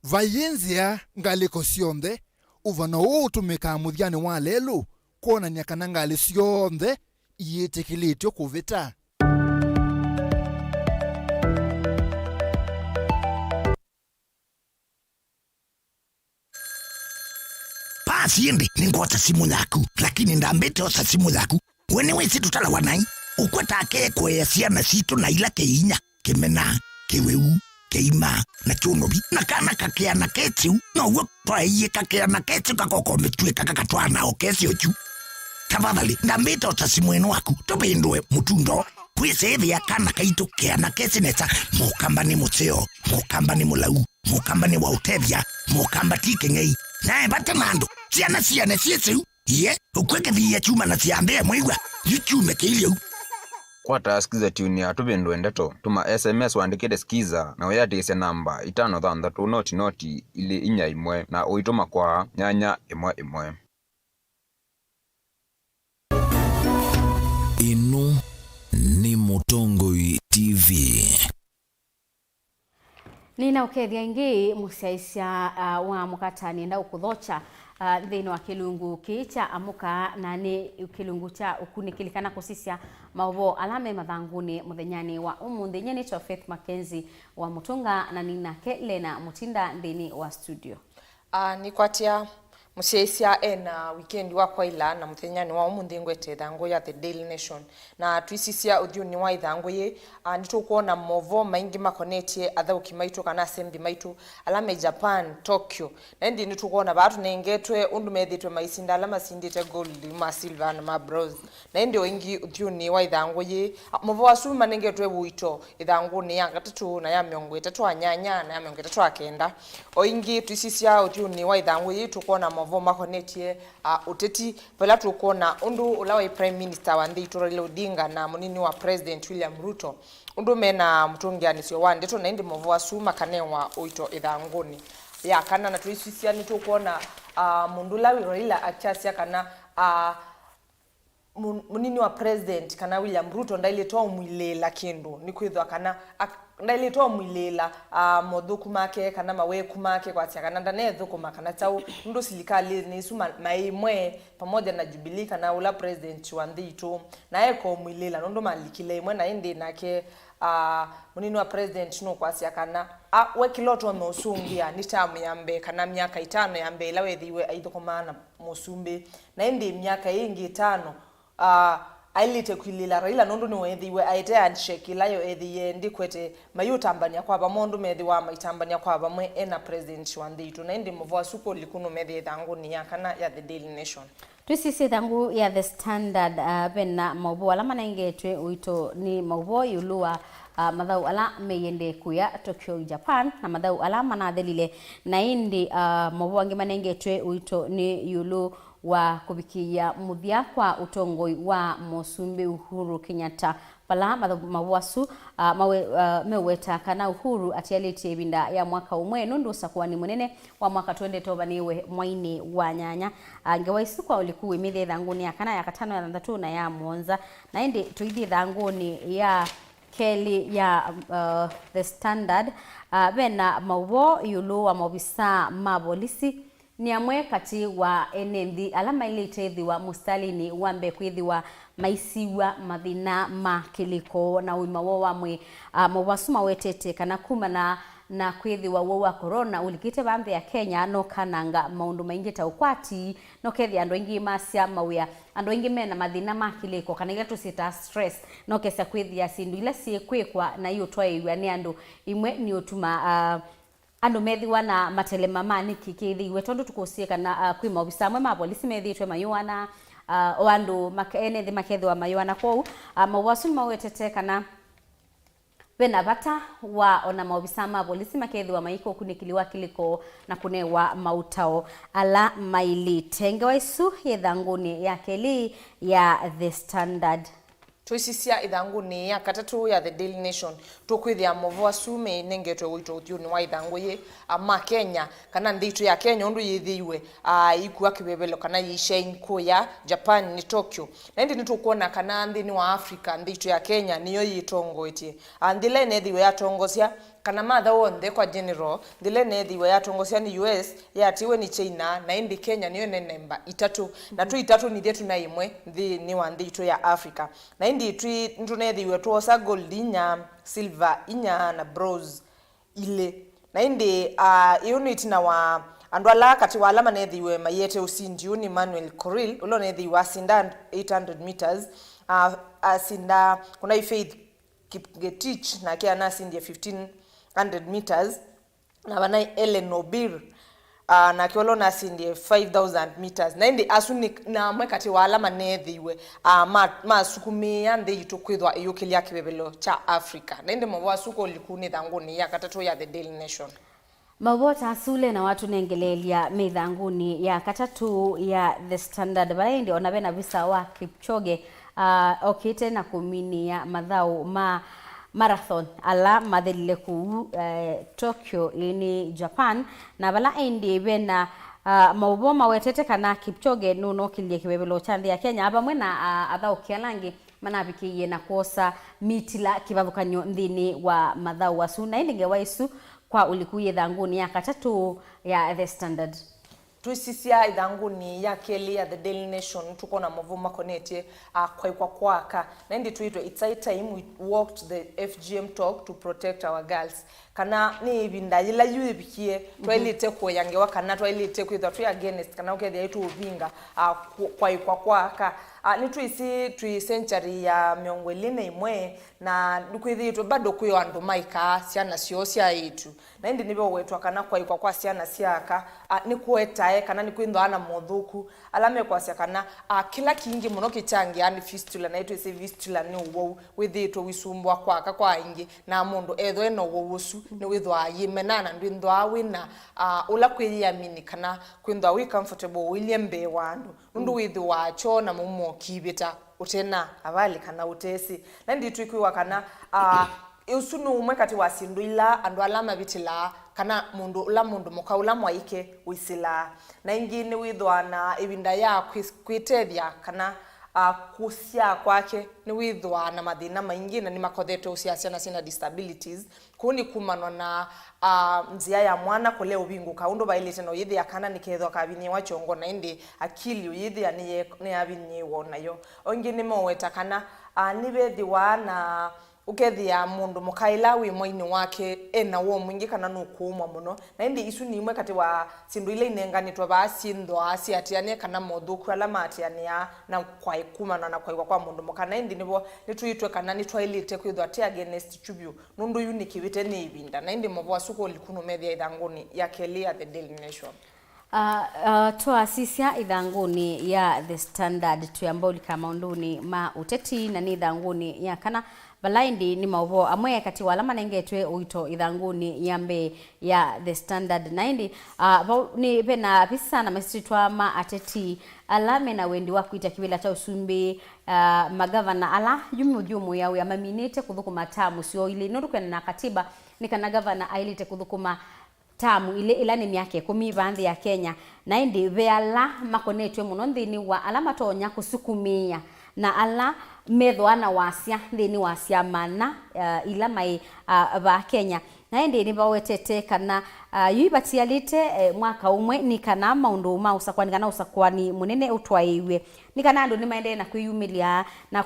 Vaiĩ nzĩa ngalĩko syonthe, ũvano ũũ ũtũmĩkaa mũthyanĩ wa lelũ kwonany'a kana ngalĩ syonthe iyĩtĩkĩlĩtw'e kũvĩta. Paasi ĩndĩ nĩngwosa simũ yaku, lakini ndambĩte osa simũ yaku. We nĩwĩsĩ tũtalawa naĩ? Ũkw'o ta kee kũea syana sitũ na ila kĩinya, kĩmena, kĩwĩu, kĩima, na kyũnovi, na kana kakĩana ke kĩu, now'o twaeie kakĩana ke kĩu kakokomĩtw'ĩka kakatwaana o kesyo kyu. Tafadhali, ndambĩte osa simũ ĩno waku, tũvĩndũe mũtundo. Kwĩsĩĩthĩa kana kaitũ keana kesĩ nesa, Mũkamba nĩ mũseo, Mũkamba nĩ mũlau, Mũkamba nĩ wa ũtethya, Mũkamba ti kĩng'ei. Nae vata na andũ, syana siane syĩ syĩu. Iye, ũkw'e kĩthiia kyuma na syambĩa mwĩw'a, yu kyume kĩilyĩ u. Kwata Skiza Tune ya Tũvĩndũe Ndeto, tũma S M S ũandĩkĩte Skiza na ũyĩatĩĩsya namba itano thanthatũ noti noti ilĩ inya ĩmwe na ũitũma kwa nyanya ĩmwe ĩmwe. Ĩno nĩ Mũtongoi T V. Nĩnaũkethya ĩngĩ mũsyaĩĩsya, ah, wa mũkata. Nĩenda ũkũthokya, ah, nthĩnĩ wa kĩlungu kĩĩ kya Amũka, na nĩ kĩlungu kya ũkunĩkĩli kana kũsisya maũvoo ala me mathangũnĩ mũthenyanĩ wa ũmũnthĩ. Nyie nĩtwa Faith Mackenzie wa Mũtũnga, na nĩ nake Lena Mũtinda nthĩnĩ wa studio. Ah, nĩkwatya mũsyaĩĩsya e na wikendi wa kwaĩla, na mũthenyanĩ wa ũmũnthĩ ngwete ĩthangũ ya The Daily Nation. Na tũisisya ũthyũnĩ wa ĩthangũ yĩĩ, ah, nĩtũkwona maũvoo maingĩ makonetye athaũki maitũ kana asembi maitũ ala me Japan, Tokyo. Na ĩndĩ nĩtũkwona vaa tũnengetwe ũndũ methĩĩtwe maisinda ala masindĩte gold, ma silver na ma bronze. Na ĩndĩ o ĩngĩ ũthyũnĩ wa ĩthangũ yĩĩ, maũvoo asu manengetwe ũito ĩthangũnĩ ya katatũ na ya mĩongo ĩtatũ na nyanya na ya mĩongo ĩtatũ na kenda. O ĩngĩ tũisisya ũthyũnĩ wa ĩthangũ yĩĩ tũkwona maũvoo makonetye, a, ũteti, vala tũkwona ũndũ ũla waĩ Prime Minister wa nthĩ itũ Raila Odinga na mũnini wa President William Ruto, ũndũ me na mũtũngĩanĩsyo wa ndeto, na ĩndĩ maũvoo asu makanewa ũito ĩthangũnĩ ya kana. Na tũisisya nĩtũkwona, a, mũndũ ũla wĩ Raila akyasya kana, a, Mũ-, mũnini wa president kana William Ruto ndaĩlĩte ũmwilĩĩla kĩndũ, nĩkwĩthwa kana ak-, ndaĩlĩte ũmwilĩĩla, ah, mothũku make kana maweku make kwasya kana ndanethũkũma kana kyaũ, nũndũ silikalĩnĩ isu ma-, maĩ ĩmwe pamoja na Jubilee kana ũla president wa nthĩ itũ, na eka ũmwilĩĩla nũndũ malikile ĩmwe, na ĩndĩ nake, ah, mũnini wa president nũkwasya kana, ah, we kĩla ũtonya ũsũngĩa nĩ term ya mbee kana myaka ĩtano ya mbee ĩla wethĩiwe aithũkũmaa na mũsumbĩ. Na ĩndĩ myaka ĩĩ ĩngĩ ĩtano, ah, aĩlĩte kwilĩĩla Raila nũndũ nĩweethĩiwe aete handshake ĩla yo ethĩie ndĩkwete mayĩũtambany'a kwa vamwe ũndũ methĩwa maitambany'a kwa vamwe e na president wa nthĩ itũ. Na ĩndĩ maũvoo asu kũliku nũmethĩe ĩthangũnĩ ya kana ya The Daily Nation. Twĩsisye ĩthangũ ya The Standard, ah, ve na maũvoo ala manengetwe ũito nĩ maũvoo ĩũlũ wa, ah, mathaũ ala meyĩendee kũya Tokyo, Japan, na mathaũ ala manathelile. Na ĩndĩ, ah, maũvoo angĩ manengetwe ũito nĩ ĩũlũ wa kũvikĩĩa mũthya kwa ũtongoi wa Mũsumbĩ Uhuru Kenyatta, vala matho-, mavũasu, ah, mawe-, ah, meũweta kana Uhuru atialĩtye ĩvinda ya mwaka ũmwe nũndũ ũsakũani mũnene wa mwaka twendete ũvanĩĩwe mwainĩ wa nyanya. Ah, ngewa isu kwa ũliku wĩmĩthya ĩthangũnĩ ya kana, ya katano, ya thanthatũ na ya mũonza. Na ĩndĩ tũithi ĩthangũnĩ ya kelĩ ya, uh, The Standard, uh, vena maũvoo ĩũlũ wa maovisaa ma volisi. Nĩ amwe katĩ wa ene nthĩ ala maĩlĩte ĩthĩwa mũsitalĩnĩ wa mbee kwĩthĩwa maisiw'a mathĩna ma kĩlĩko na ũima woo wa mwĩĩ. Ah, maũvoo asu mawetete kana kumana na kwĩthĩwa ũwau wa corona ũlikĩte vaa nthĩ ya Kenya, nokananga maũndũ maingĩ ta ũkwati, nokethĩa andũ aingĩ masya mawĩa, andũ aingĩ mena mathĩna ma kĩlĩko kana ila tũsyĩtaa stress, nokesya kwĩthĩa syĩndũ ila syĩkwĩkwa na iũtwaĩĩw'a nĩ andũ imwe nĩũtuma, ah, andũ methĩwa na matelema ma nĩkĩ kĩthĩiwe, tondũ tũkũsĩe kana, ah, kwĩ maovisa amwe ma volisi methĩĩtwe mayũana, ah, o andũ make-, ene nthĩ makethĩwa mayũana. Kwoou, ah, maũvoo asu nĩmawetete kana ve na vata wa ona maovisa ma volisi makethĩwa maika ũkunĩkĩli wa kĩlĩko na kũnewa maũtao ala maĩlĩte. Ngewa ĩsu yĩ ĩthangũnĩ ya kelĩ ya The Standard. Tũisisya ĩthangũnĩ ya katatũ ya The Daily Nation, tũkwĩthĩa maũvoo asu menengetwe ũito ũthyũnĩ wa ĩthangũ yĩ, a, ma Kenya, kana nthĩ itũ ya Kenya ũndũ yĩthĩiwe, a, ĩikua kĩvevelo kana yĩishain kũya Japan nĩ Tokyo. Na ĩndĩ nĩtũkwona kana nthĩnĩ wa Africa, nthĩ itũ ya Kenya nĩyo yĩtongoetye, a, nthĩ ĩla ĩneethĩiwe yatongosya, kana mathaũ onthe kwa general, nthĩ ĩla ĩneethĩiwe yatongosya nĩ U S, yatiwe nĩ China, na ĩndĩ Kenya nĩyo ĩne namba itatũ. Na twĩ itatũ nithyĩ tũna ĩmwe nthĩnĩ wa nthĩ itũ ya Africa. Na ĩndĩ twĩ, nĩtũneethĩiwe twosa gold inya, silver inya, na bronze ilĩ. Na ĩndĩ, ah, ĩũ nĩ ĩtina wa andũ ala, katĩ wa ala maneethĩiwe maiete ũsindi ũũ nĩ Emmanuel Korir, ũla ũneethĩiwe asinda eight hundred meters, ah, asinda kũna Faith Kipngetich, nake anasindie fifteen hundred meters, na vana Ellen Obir, ah, nake ũla ũnasindie five thousand meters. Na ĩndĩ asu nĩ na amwe katĩ wa ala maneethĩiwe, ah, ma-, masukumĩĩa nthĩ yitũ kwĩthwa ĩyũkĩlya kĩvevelo kya Africa. Na ĩndĩ maũvoo asu kwa ũliku nĩ ĩthangũnĩ ya katatũ ya The Daily Nation. Maũvoo ta asu Lena watũnengeleelya me ĩthangũnĩ ya katatũ ya The Standard, vala ĩndĩ ona ve na visa wa Kipchoge, ah, okĩte na kũminĩa mathaũ ma marathon ala mathelile kũu, eh, Tokyo ĩĩ nĩ Japan, na vala ĩndĩ ve na, ah, maũvoo mawetete kana Kipchoge nũnokĩlye kĩvevelo kya nthĩ ya Kenya vamwe na, ah, athaũki ala angĩ manavikĩie na kwosa mitila kĩvathũkany'o nthĩnĩ wa mathaũ asu. Na ĩndĩ ngewa ĩsu kwa ũliku yĩ ĩthangũnĩ ya katatũ ya The Standard. Twĩsisya ĩthangũnĩ ya kelĩ ya The Daily Nation, tũkona maũvoo makonetye, ah, kwaĩkwa kwa aka. Na ĩndĩ twĩtwe, "It's high time we walked the F G M talk to protect our girls." Kana nĩ ĩvinda yĩla yu ĩvikie, twaĩlĩte kũea ngewa kana twaĩlĩte kwĩthwa twĩ against kana ũkethĩa ĩtũũvinga, ah, ku-, kwaĩkwa kwa aka. Ah, nĩtwĩsĩ twĩ century ya mĩongo ĩlĩ na ĩmwe, na nĩkwĩthĩĩtwe bado kwĩ o andũ maĩkaa syana syoo sya aĩtu. Na ĩndĩ nĩveũwetwa kana kwaĩkwa kwa syana sya aka, a, nĩkũetae kana nĩkwĩthĩwa na mothũku ala mekwasya kana, a, kĩla kingĩ mũno kĩkyangĩaa nĩ fistula, na ĩtwĩsĩ fistula nĩ ũwau wĩthĩĩtwe ũisumbũa kwa aka kwa aingĩ, na mũndũ ethwa ena ũwau ũsu nĩwĩthwaa yĩmenaa na ndwĩthwaa wĩna, a, ũla kwĩyĩamini kana kwĩthwa wĩ comfortable ũilye mbee wa andũ, nũndũ wĩthĩwaa kyoo na mũumo ũkivĩta ũtena avalĩ kana ũtesĩ. Na ĩndĩ twĩkwĩwa kana, a, ũsu nĩ ũmwe katĩ wa syĩndũ ila andũ ala mavĩtĩlaa, kana mũndũ ũla, mũndũ mũka ũla mwaĩke wĩsĩlaa. Na ĩngĩ nĩwĩthwaa na ĩvinda ya kwĩ-, kwĩtethya kana, a, kũsyaa kwake nĩwĩthwaa na mathĩna maingĩ na nĩmakothete ũsyaa syana syĩna disabilities. Kũu nĩ kumanwa na, a, nzĩa ya mwana kũlea ũvingũka ũndũ vaĩlĩte na ũyĩthĩa kana nĩkethwa kavinyĩĩwa kyongo, na ĩndĩ akili ũyĩthĩa nĩye-, nĩyavinyĩĩwa o nayo. O ĩngĩ nĩmoweta kana, a, nĩvethĩwa na Ũkethĩa mũndũ mũka ĩla wĩ mwainĩ wake e na woo mwingĩ kana nũkũũmwa mũno. Na ĩndĩ isu nĩ imwe katĩ wa syĩndũ ila inenganĩtwe vaa syĩthwaa siatĩanĩe kana mothũku ala maatĩanĩaa na kwaĩ-, kumana na kwaĩwa kwa mũndũ mũka. Na ĩndĩ nĩvo nĩtwĩtwe kana nĩtwaĩlĩte kwĩthwa twĩ against kyu vyũ, nũndũ yu nĩ kĩvĩte nĩ ĩvinda. Na ĩndĩ maũvoo asu kwa ũliku nũmethĩa ĩthangũnĩ ya kelĩ ya The Daily Nation. Ah, ah, twasisya ĩthangũnĩ ya The Standard, twĩamba ũlika maũndũnĩ ma ũteti, na nĩ ĩthangũnĩ ya kana, Vala ĩndĩ nĩ maũvoo amwe katĩ wa ala manengetwe ũito ĩthangũnĩ ya mbee ya The Standard. Na ĩndĩ, ah, vau nĩ vena visa na masyĩtwa ma ateti ala mena wendi wa kwĩtya kĩvĩla kya ũsumbĩ, ah, magavana ala yu mũthyũmũĩa wĩa maminĩte kũthũkũma tamu syoo ilĩ. Nũndũ kwĩana na katiba nĩ kana gavana aĩlĩte kũthũkũma tamu ilĩ, ĩla nĩ myaka ĩkũmi vaa nthĩ ya Kenya, na ĩndĩ ve ala makonetw'e mũno nthĩnĩ wa ala matonya kũsukumĩĩa na ala methĩawa na wasya nthĩnĩ wa syama na, uh, ila maĩ, uh, vaa Kenya. Na ĩndĩ nĩvawetete kana, uh, yu ivatialĩte, eh, mwaka ũmwe nĩ kana maũndũ ma ũsakũani kana ũsakũani mũnene ũtwaĩĩw'e, nĩ kana andũ nĩmaendee na kwĩyumĩlya na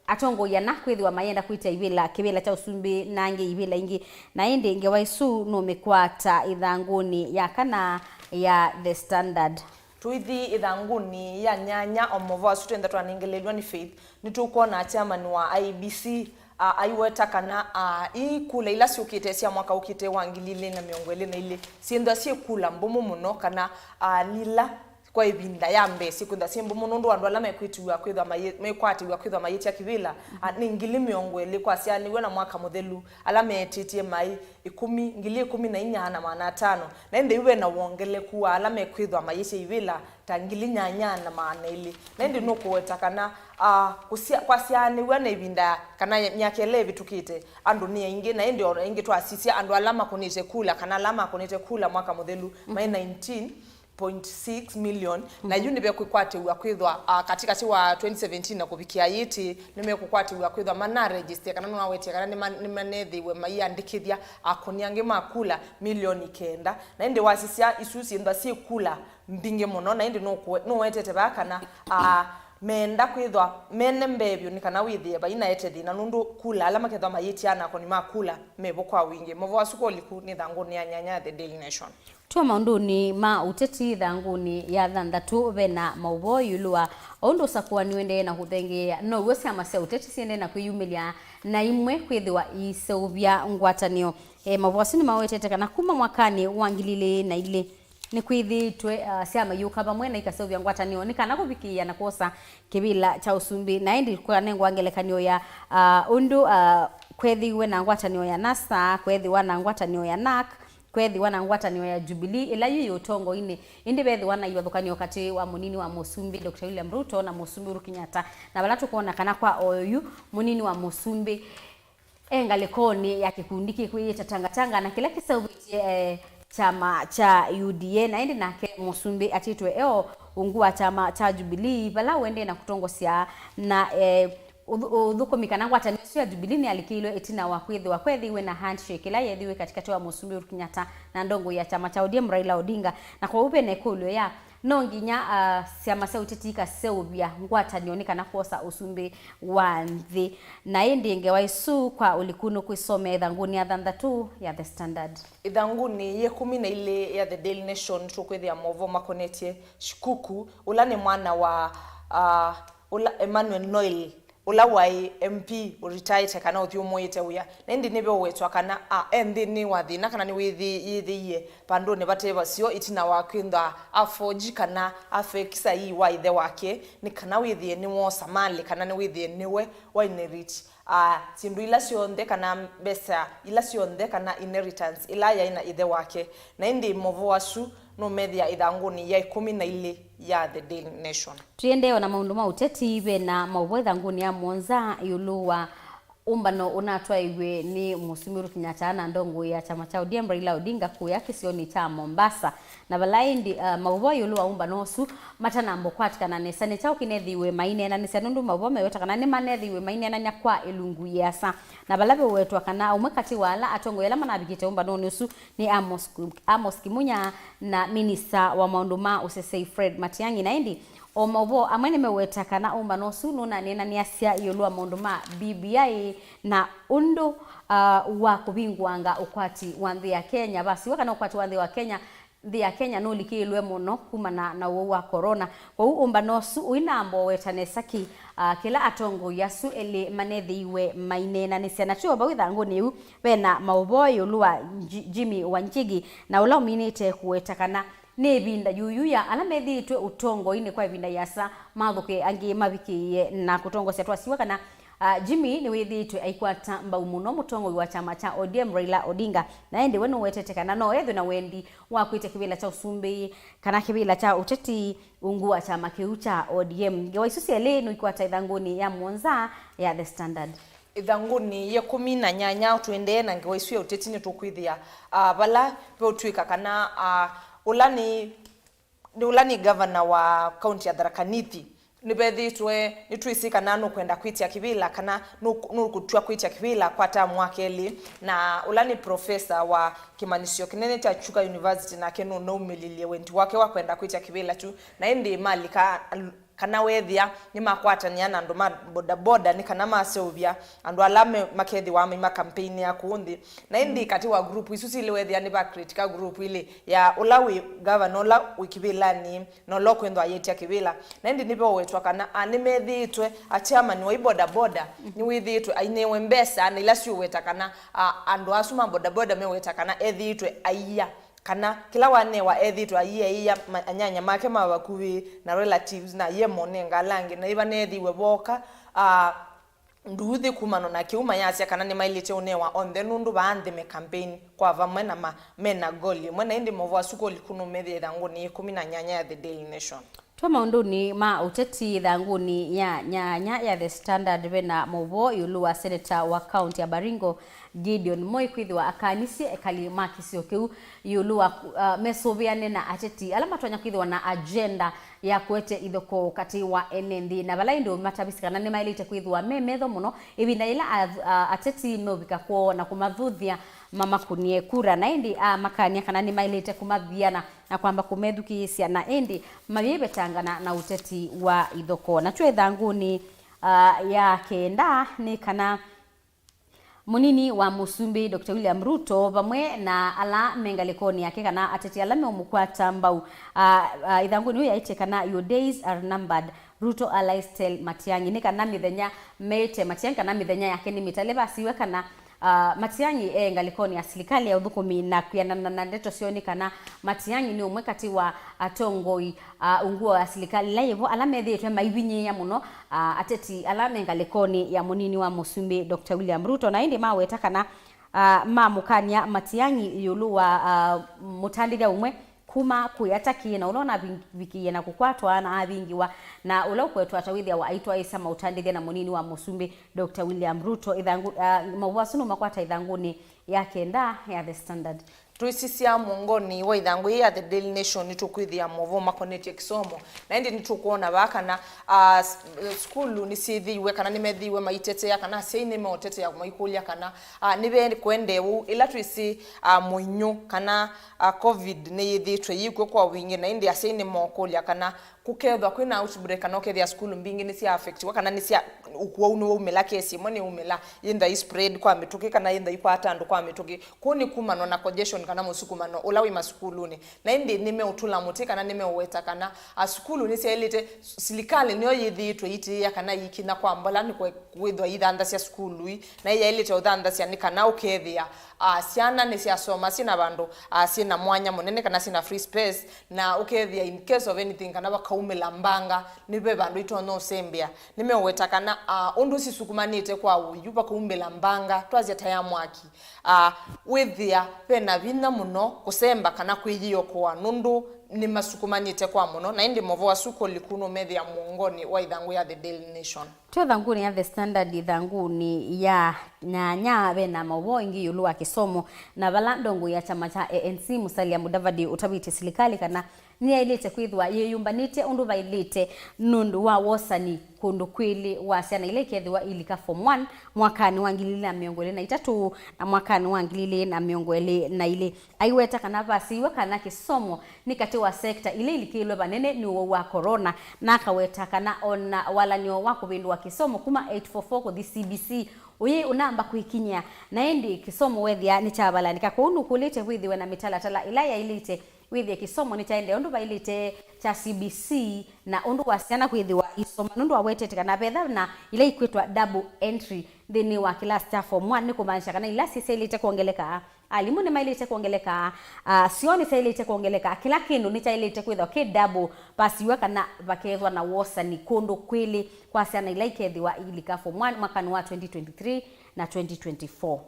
atongoi ana kwĩthĩwa mayenda kwĩtya ivĩla, kĩvĩla kya ũsumbĩ na angĩ ivĩla ingĩ. Na ĩndĩ ngewa ĩsu nũmĩkwata ĩthangũnĩ ya kana ya The Standard. Tũithi ĩthangũnĩ ya nyanya, o maũvoo asu twenda twanengelelw'a nĩ Faith, nĩtũkwona chairman wa I E B C, a, aiweta kana, a, ii kula ila syũkĩte sya mwaka ũkĩte wa ngili ilĩ na mĩongo ĩlĩ na ilĩ syĩnthwa syĩ kula mbũmũ mũno, kana, a, nĩ ila kwa ĩvinda ya mbee syĩkwĩthwa syĩ mbũmũ, nũndũ andũ ala mekwĩtiwa kwĩthwa mayĩ-, mekwatĩw'a kwĩthwa mayĩtya kĩvĩla, a, nĩ ngili mĩongo ĩlĩ kwasyaanĩw'e na mwaka mũthelu, ala meetĩtye maĩ ĩkũmi, ngili ĩkũmi na inya na maana atano. Na ĩndĩ yu ve na wongeleku wa ala mekwĩthwa mayĩtya ivĩla ta ngili nyanya na maana elĩ. Na ĩndĩ nũkũweta kana, a, kũsya-, kwasyaanĩw'a na ĩvinda kana myaka ĩla ĩvĩtũkĩte, andũ nĩ aingĩ, na ĩndĩ o na ĩngĩ twasisya andũ ala makũnĩte kula kana ala makũnĩte kula mwaka mũthelu maĩ nineteen point six million, na yu nĩvekwĩkwatĩw'a kwĩthwa, a, katĩkatĩ wa twenty seventeen na kũvikĩa yĩtĩ, nĩmekũkwatĩw'a kwĩthwa mana register kana nĩmawetie kana nĩma-, nĩmanethĩiwe maiandĩkĩthya akũni angĩ ma kula milioni kenda. Na ĩndĩ wasisya isu syĩnthwa syĩ kula mbingĩ mũno, na ĩndĩ nũkũwe-, nũwetete vaa kana, a, meenda kwĩthwa mene mbee vyũ nĩ kana wĩthĩe vainaete thĩna, nũndũ kula ala makethwa mayĩtya na akũni ma kula mevo kwa wingĩ. Maũvoo asu kwa ũliku nĩ ĩthangũnĩ ya nyanya ya The Daily Nation. Twĩ maũndũnĩ ma ũteti, ĩthangũnĩ ya thanthatũ ve na maũvoo ĩũlũ wa o ũndũ ũsakũani ũendee na kũthengeea, now'o syama sya ũteti siendee na kwĩyumĩlya na imwe kwĩthĩwa iiseũvya ngwatanĩo. E, maũvoo asu nĩmawetete kana kuma mwakanĩ wa ngili ilĩ na ilĩ nĩkwĩthĩĩtwe, ah, syama iũka vamwe na ikaseũvya ngwatanĩo nĩ kana kũvikĩĩa na kwosa kĩvĩla kya ũsumbĩ. Na ĩndĩ kũkanengwa ngelekany'o ya, ah, ũndũ, ah, kweethĩiwe na ngwatanĩo ya NASA, kweethĩwa na ngwatanĩo ya NARC, kweethĩwa na ngwatanĩo ya Jubilee, ĩla yu yĩ ũtongoinĩ, ĩndĩ veethĩwa na ivathũkany'o katĩ wa mũnini wa mũsumbĩ, Doctor William Ruto, na mũsumbĩ Uhuru Kenyatta, na vala tũkwona kana kwa oyu mũnini wa mũsumbĩ e ngalĩkonĩ ya kĩkundi kĩkwĩyĩta Tangatanga, na kĩla kĩseũvĩtye, eh, kyama kya U D A, na ĩndĩ nake mũsumbĩ atĩtwe e o ungu wa kyama kya Jubilee, vala ũendee na kũtongosya na, eh, ũthu-, ũthũkũmi kana ngwatanĩo ĩsu ya Jubilee nĩyalikĩilwe ĩtina wa kwĩthĩwa kweethĩiwe na handshake ĩla yeethĩiwe katĩkatĩ wa mũsumbĩ Uhuru Kenyatta na ndongoi ya kyama kya O D M Raila Odinga. Na kwoou ve na ĩkũlyo ya, no nginya, ah, syama sya ũteti ikaseũvya ngwatanĩo nĩ kana kwosa ũsumbĩ wa nthĩ. Na ĩndĩ ngewa ĩsu kwa ũliku nũkwĩsomea ĩthangũnĩ ya thanthatũ ya The Standard. Ĩthangũnĩ ya ĩkũmi na ilĩ ya The Daily Nation tũkwĩthĩa maũvoo makonetye Shikuku, ũla nĩ mwana wa, ah, ũla Emmanuel Noel, ũla waĩ M P ũritaĩte kana ũthyũmũĩte wĩa. Na ĩndĩ nĩveũwetwa kana, a, e nthĩnĩ wa thĩna kana nĩwĩyĩthĩie vandũnĩ vate vaseo ĩtina wa kwĩthwa aforge kana afekisa ii wa ĩthe wake, nĩ kana wĩthĩe nĩwoosa malĩ kana nĩwĩthĩe nĩwe wa inherit, a, syĩndũ ila syonthe kana mbesa ila syonthe kana inheritance ĩla yaĩ na ĩthe wake. Na ĩndĩ maũvoo asu nũmethĩa ĩthangũnĩ ya ĩkũmi na ilĩ ya The Daily Nation. Tũiendee o na maũndũ ma ũteti, ve na maũvoo ĩthangũnĩ ya mũonza ĩũlũ wa ũmbano ũnatwaĩiw'e nĩ Mũsumbĩ Uhuru Kenyatta na ndongoi ya kyama kya O D M Raila Odinga kũya kĩsionĩ kya Mombasa. Na vala ĩndĩ, uh, maũvoo ĩũlũ wa ũmbano ũsu matanamba ũkwatĩkana nesa, nĩ kyaũ kĩnethĩiwe maineenanĩsya, nũndũ maũvoo meweta kana nĩmanethĩiwe maineenany'a kwa ĩlungu yĩasa. Na vala veũwetwa kana ũmwe katĩ wa ala atongoi ala manavikĩte ũmbanonĩ ũsu nĩ Amos, Amos Kimunya na minista wa maũndũ ma ũsesei Fred Matiang'i. Na ĩndĩ o maũvoo amwe nĩmeweta kana ũmbano ũsu nũnaneenanĩasya ĩũlũ wa maũndũ ma B B I na ũndũ, ah, wa kũvingũanga ũkwati wa nthĩ ya Kenya. Vasiwa kana ũkwati wa nthĩ wa Kenya, nthĩ ya Kenya nũlikĩlwe mũno kumana na ũwau wa corona. Kwoou ũmbano ũsu ũinamba ũweta nesa ki, ah, kĩla atongoi asu elĩ manethĩiwe maineenanĩsya. Na tyo vau ĩthangũnĩ yĩu, ve na maũvoo ĩũlũ wa Nji-, Jimmy Wanjigi, na ũla ũminĩte kũweta kana nĩ ĩvinda yuyu ya ala methĩĩtwe ũtongoinĩ kwa ĩvinda yĩasa mathũke angĩ mavikĩĩe na kũtongosya. Twasiw'a kana Ah, Jimmy nĩwĩthĩĩtwe aikwata mbau mũno mũtongoi wa kyama kya O D M Raila Odinga, na ĩndĩ we nũwetete kana no ethwe na wendi wa kwĩtya kĩvĩla kya ũsumbĩ kana kĩvĩla kya ũteti ungu wa kyama kĩu kya O D M. Ngewa isu syelĩ nũikwata ĩthangũnĩ ya mũonza ya The Standard. Ĩthangũnĩ ya ĩkũmi na nyanya, tũendee na ngewa isu ya ũteti, nĩtũkwĩthĩa, ah, vala veũtw'ĩka kana, ah, ũla nĩ nĩ ũla nĩ gavana wa kaunti ya Tharaka Nithi, nĩvethĩĩtwe, nĩtwĩsĩ kana nũkwenda kwĩtya kĩvĩla, kana nũk-, nũkũtw'a kwĩtya kĩvĩla kwa tamu wa kelĩ, na ũla nĩ profesa wa kĩmanyĩsyo kĩnene kya Chuka University, nake nũnaumĩlĩlye wendi wake wa kwenda kwĩtya kĩvĩla kyu, na ĩndĩ malika kana weethĩa nĩmakwatanĩa na andũ ma bodaboda nĩ kana maseũvya andũ ala me-, makethĩwa maima campaign ya kũũ nthĩ. Na ĩndĩ katĩ wa group isu silĩ, weethĩa nĩva create ka group ilĩ ya ũla wĩ gavana, ũla wĩ kĩvĩlanĩ, na ũla ũkwĩthwa ayĩtya kĩvĩla. Na ĩndĩ nĩvewetwa kana, a, nĩmethĩĩtwe a chairman wa i bodaboda nĩwĩthĩĩtwe ainewe mbesa, na ila siũweta kana, a, andũ asu ma bodaboda meweta kana ethĩĩtwe aiya, kana kĩla wanewa ethĩĩtwe aiĩaĩia ma-, anyanya make ma vakuvĩ na relatives, na aiye monenga ala angĩ, na ĩva neethĩiwe vooka, a, nduuthĩ kumana na kĩu, mayasya kana nĩmaĩlĩte ũnewa onthe nũndũ vaa nthĩ me campaign kwa vamwe na ma-, mena goal ĩmwe. Na ĩndĩ maũvoo asu kũliku nũmethĩa ĩthangũnĩ ya ĩkũmi na nyanya ya The Daily Nation. Twa maũndũnĩ ma ũteti, ĩthangũnĩ ya nyanya ya The Standard vena maũvoo ĩũlũ wa seneta wa kaunti ya Baringo, Gideon Moi, kwĩthĩwa akanisye ekali ma kĩsio kĩu ĩũlũ wa, uh, mesũvĩane na ateti ala matonya kwĩthĩwa na agenda ya kũete ithokoo katĩ wa ene nthĩ, na vala ĩndĩ ũmatavisye kana nĩmaĩlĩte kwĩthĩwa me metho mũno ĩvinda yĩla a-, a-, ateti meũvika kwoo na kũmathuthya mamakũnĩe kura, na ĩndĩ amakany'a kana nĩmaĩlĩte kũmathiana na kwamba kũmethukĩĩsya, na ĩndĩ mayĩvetangana na ũteti wa ithokoo. Na twĩ ĩthangũnĩ, a, ya kenda nĩ kana mũnini wa mũsumbĩ Doctor William Ruto vamwe na ala me ngalĩkonĩ yake kana ateti ala meũmũkwata mbau, a, a, ĩthangũnĩ ũyũ yaĩtye kana your days are numbered, Ruto allies tell Matiang'i, nĩ kana mĩthenya meĩte Matiang'i kana mĩthenya yake nĩ mĩtale. Vasiwe kana, a, Matiang'i e ngalĩkonĩ ya silikalĩ ya ũthũkũmi, na kwĩanana na ndeto syoo nĩ kana Matiang'i nĩ ũmwe katĩ wa atongoi, a, ungu wa silikalĩ ila yĩvo ala methĩĩtwe maivinyĩĩa mũno, a, ateti ala me ngalĩkonĩ ya mũnini wa mũsumbĩ Doctor William Ruto, na ĩndĩ maweta kana, a, mamũkany'a Matiang'i ĩũlũ wa, a, mũtandĩthya ũmwe kuma kwĩ atakĩe na ũla ũnavikĩie na kũkwatwa na avingĩwa, na ũla ũkwetwa ta wĩthĩawa aitwaĩĩsya maũtandĩthya na mũnini wa mũsumbĩ Doctor William Ruto. Ĩthangũ, a, maũvoo asu nũmakwata ĩthangũnĩ ya kenda ya The Standard. Twĩsisya mũongonĩ wa ĩthangũ yĩĩ ya The Daily Nation, nĩtũkwĩthĩa maũvoo makonetye kĩsomo, na ĩndĩ nĩtũkwona vaa kana, ah, s-, sukulu nĩsyĩthĩiwe kana nĩmethĩiwe maitetea, kana asyai nĩmeũtetea maikũlya kana, ah, nĩvekũendee ũu, ĩla twĩsĩ, ah, mũinyũ kana, ah, covid nĩyĩthĩĩtwe yĩkw'o kwa wingĩ, na ĩndĩ asyai nĩmeũkũlya kana kũkethwa kwĩna outbreak, kana ũkethĩa sukulu mbingĩ nĩsya affectiwa, kana nĩsya, ũkũũ nĩwaumĩla, kesi ĩmwe nĩyaumĩla, yĩntha i spread kwa mĩtũkĩ, kana yĩntha ikwata andũ kwa mĩtũkĩ. Kũu nĩ kumanwa na congestion kana mũsukumano ũla wĩ masukulunĩ. Na ĩndĩ nĩmeũtũla mũtĩ kana nĩmeũweta kana, a, sukulu nĩsyaĩlĩte, silikalĩ nĩyo yĩthĩĩtwe ĩitĩĩa kana ikinya kwa mbola nĩ kwe-, kwĩthwa ithanthasya sukulu ii, na ĩyaĩlĩte ũthanthasya nĩ kana ũkethĩa, a, syana nĩsyasoma syĩna vandũ, a, syĩna mwanya mũnene kana syĩna free space, na ũkethĩa in case of anything kana vakaumĩla mbanga, nĩ ve vandũ itonya ũsembea. Nĩmeũweta kana, a, ũndũ sisukumanĩte kwa ũyu, vakaumĩla mbanga, twasya ta ya mwaki, a, wĩthĩa vena vinya mũno kũsemba kana kwĩyĩokoa, nũndũ nĩmasukumanĩte kwa mũno. Na ĩndĩ maũvoo asu kũliku nũmethĩa mũongonĩ wa ĩthangũ ya The Daily Nation. Twĩ ĩthangũnĩ ya The Standard, ĩthangũnĩ ya nyanya, vena maũvoo ĩngĩ ĩũlũ wa kĩsomo, na vala ndongoi ya kyama kya A N C, Musalia Mudavadi, ũtavĩtye silikalĩ kana nĩyaĩlĩte kwĩthĩwa yĩyũmbanĩtye ũndũ vaĩlĩte nũndũ wa wosani kũndũ kwĩlĩ wa syana ila ikethĩwa ilika form one mwakanĩ wa ngili ilĩ na mĩongo ĩlĩ na itatũ na mwakanĩ wa ngili ilĩ na mĩongo ĩlĩ na ilĩ. Aiweta kana vasiiwe kana kĩsomo nĩ katĩ wa sekta ila ilikĩlwe vanene nĩ ũwau wa corona, na akaweta kana ona walany'o wa kũvĩndũa kĩsomo kuma eight four four kũthi C B C ũyĩ ũnamba kwĩkinyĩa, na ĩndĩ kĩsomo wethĩa nĩkyavalanĩka. Kwoou nũkũlĩte wĩthĩwe na mĩtalatala ĩla yaĩlĩte, wĩthĩe kĩsomo nĩkyaendee ũndũ vaĩlĩte kya C B C na ũndũ wa syana kwĩthĩwa isoma, nũndũ awetete kana vetha na ila ikwĩtwa double entry nthĩnĩ wa kĩlasi kya form one, nĩ kũmaanisha kana ila syaĩlĩte kwongeleka Alimũ nĩmaĩlĩte kwongeleka, ah, syoo nĩsyaĩlĩte kwongeleka, kĩla kĩndũ nĩkyaĩlĩte kwĩthwa kĩ double, vasiw'a kana vakethwa na wosani kũndũ kwĩlĩ kwa syana ila ikethĩwa iilika form one mwakanĩ wa twenty twenty-three na twenty twenty-four.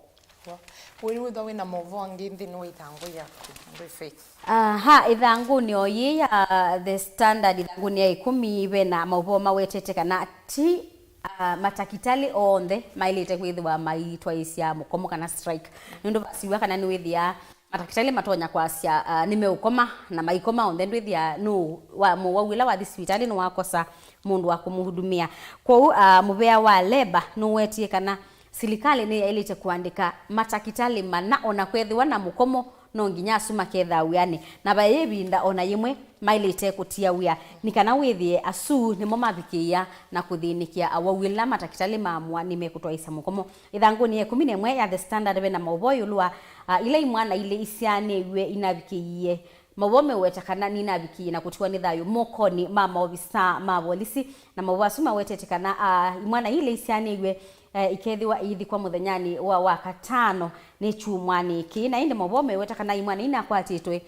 Wĩw'ĩthwa wĩna maũvoo angĩ nthĩnĩ wa ithangũ yaku, ndwĩ Faith? Aha, ĩthangũnĩ o yĩĩ ya The Standard, ĩthangũnĩ ya ĩkũmi, ve na maũvoo mawetete kana ti, ah, matakitali onthe maĩlĩte kwĩthĩwa maitwaĩĩsya mũkomo kana strike. Nũndũ vasiw'a kana nĩwĩthĩaa matakitali matonya kwasya, ah, nĩmeũkoma, na maikoma onthe, ndwĩthĩa nũ wa mũwau ĩla wathi sivitalĩ nĩwakosa mũndũ wa kũmũhudumĩa. Kwoou, ah, mũvea wa Labour nũwetie kana silikalĩ nĩyaĩlĩte kũandĩka matakitali mana, ona kwethĩwa na mũkomo, no nginya asu makethaa wĩanĩ, na vai ĩvinda ona yĩmwe maĩlĩte kũtia wĩa, nĩ kana wĩthĩe asu nĩmo mavikĩĩa na kũthĩnĩkĩa awau ĩla matakitali maamũa nĩmekũtwaĩĩsya mũkomo. Ĩthangũnĩ ya ĩkũmi na ĩmwe ya The Standard ve na maũvoo ĩũlũ wa, ah, ila imwana ilĩ isyaanĩw'e inavikĩie. Maũvoo meũweta kana ninavikĩie na kũtiwa nĩ thayũ mokonĩ ma maovisaa ma volisi, na maũvoo asu mawetete kana, ah, imwana ilĩ isyaanĩw'e, eh, ikethĩwa iithikwa mũthenyanĩ wa Wakatano nĩ kyumwanĩ kĩĩ. Na ĩndĩ maũvoo meweta kana imwana inakwatĩtwe,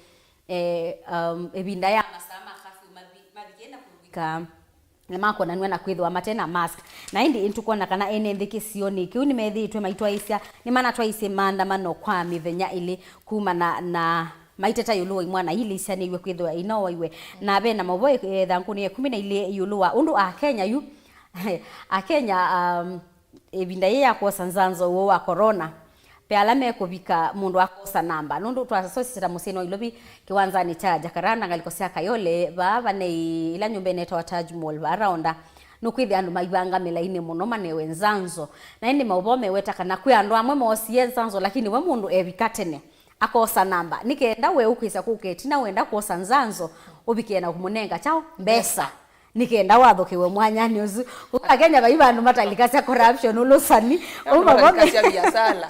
eh, um, ĩvinda ya masaa ma curfew mathi-, mavikie na kũvika na makonanw'a na kwĩthĩwa mate na mask. Na ĩndĩ nĩtũkwona kana ene nthĩ kĩsionĩ kĩu nĩmethĩĩtwe maitwaĩĩsya, nĩmanatwaĩĩsye maandamano kwa mĩthenya ĩlĩ kumana na maiteta ĩũlũ wa imwana ilĩ isyaanĩw'e kwĩthĩwa inoowaiwe. Na ve na maũvoo, eh, ĩthangũnĩ ya ĩkũmi na ilĩ ĩũlũ wa ũndũ Akenya yu, Akenya, um, ĩvinda yĩĩ ya kwosa nzanzo ũũ wa corona, ve ala mekũvika mũndũ akosa namba. Nũndũ twasosisya ta mũsyĩnĩ wa Ilovi, kĩwanzanĩ kya Jacaranda, ngalĩko sya Kayole, vaa vanei ĩla nyũmba ĩnetawa Taj Mall, vaa Raonda, nũkwĩthĩa andũ maivanga mĩlainĩ mũno manewe nzanzo. Na ĩndĩ maũvoo meweta kana kwĩ andũ amwe moosie nzanzo, lakini we mũndũ evika tene, akosa namba, nĩ kenda we ũkwĩsa kũka ĩtina wenda kwosa nzanzo, ũvikĩe na kũmũnenga kyaũ? Mbesa. Nĩ kenda wathũkĩwe mwanyanĩ ũsu. Kũka Kenya vai vandũ matalikasya corruption, ũlũsani. Andũ mavome- matalikasya biasala.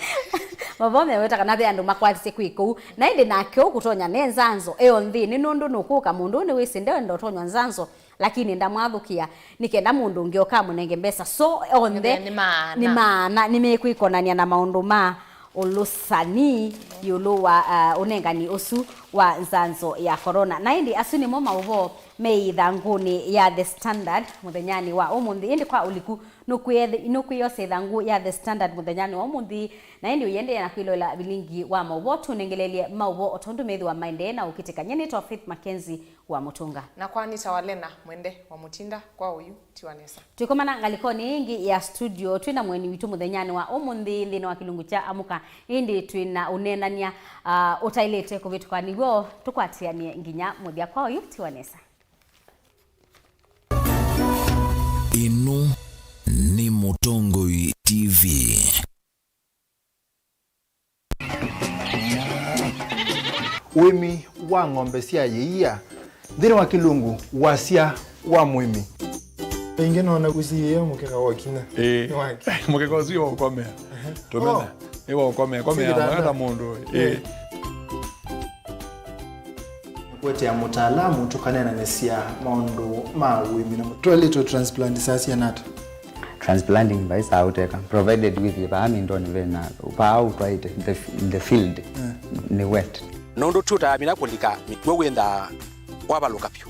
Mavome weta kana ve andũ makwatisye kwĩka ũu. Na ĩndĩ nake ũkũtonya ne nzanzo, eo nthĩnĩ nũndũ nũkũka mũndũ ũũ nĩwĩsĩ ndewenda ũtonywa nzanzo, lakini ndamwathũkĩa, nĩ kenda mũndũ ũngĩ oka amũnenge mbesa. So, onthe nĩ maana, nĩ maana, nĩmekwĩkonania na maũndũ ma ũlũsani ĩũlũ wa, ah, ũnengani ũsu wa nzanzo ya corona. Na ĩndĩ asu nĩmo maũvoo me ĩthangũnĩ ya The Standard mũthenyanĩ wa ũmũnthĩ. Ĩndĩ kwa ũliku, nũkwĩethe-, nũkwĩyosa ĩthangũ ya The Standard mũthenyanĩ wa ũmũnthĩ, na ĩndĩ ũiendeea na kwĩloela vilingi wa maũvoo, tũnengelelye maũvoo o tondũ methĩwa maendee na ũkĩtĩka. Nyie nĩtawa Faith Mackenzie wa Mũtũnga. Na kwa nĩtawa Lena Mwende wa Mũtinda kwa ũyu. Tiwa nesa. Twĩkomana ngalĩkonĩ ĩngĩ ya studio, twĩ na mũeni witũ mũthenyanĩ wa ũmũnthĩ nthĩnĩ wa kĩlungu kya Amũka. Ĩndĩ twĩ na ũneenany'a, ah, ũtaĩlĩte kũvĩtũka nĩw'o tũkwatĩanĩe nginya mũthya. Kwa oyu, tiwa nesa. Ĩno nĩ Mũtongoi T V. Ũĩmi wa ng'ombe sya yĩia nthĩnĩ wa kĩlungu, wasya wa mũĩmi. Ĩngĩ nona kũsiĩĩa mũkeka wa kinya. Ĩĩ. Nĩ wake. Mũkeka ũsu wa ũkomea. Ehe. Tũmena. Oh. Nĩ wa ũkomea. Komea. Sikitanda. Wenda mũndũ. Ĩĩ. Ĩĩ. Kũetea mũtaalamu tũkaneenanĩsya maũndũ ma ũĩmi na mũ-, twaĩlĩtwe transplant saa siana ata? Transplanting vai saa ũteka, provided wĩthĩe vaa mindonĩ ve na vaa ũtwaĩte the, the field, eh, nĩ wet. Nũndũ tũtaamina kũlika mĩkw'ũ wĩnthaa wavalũka vyũ.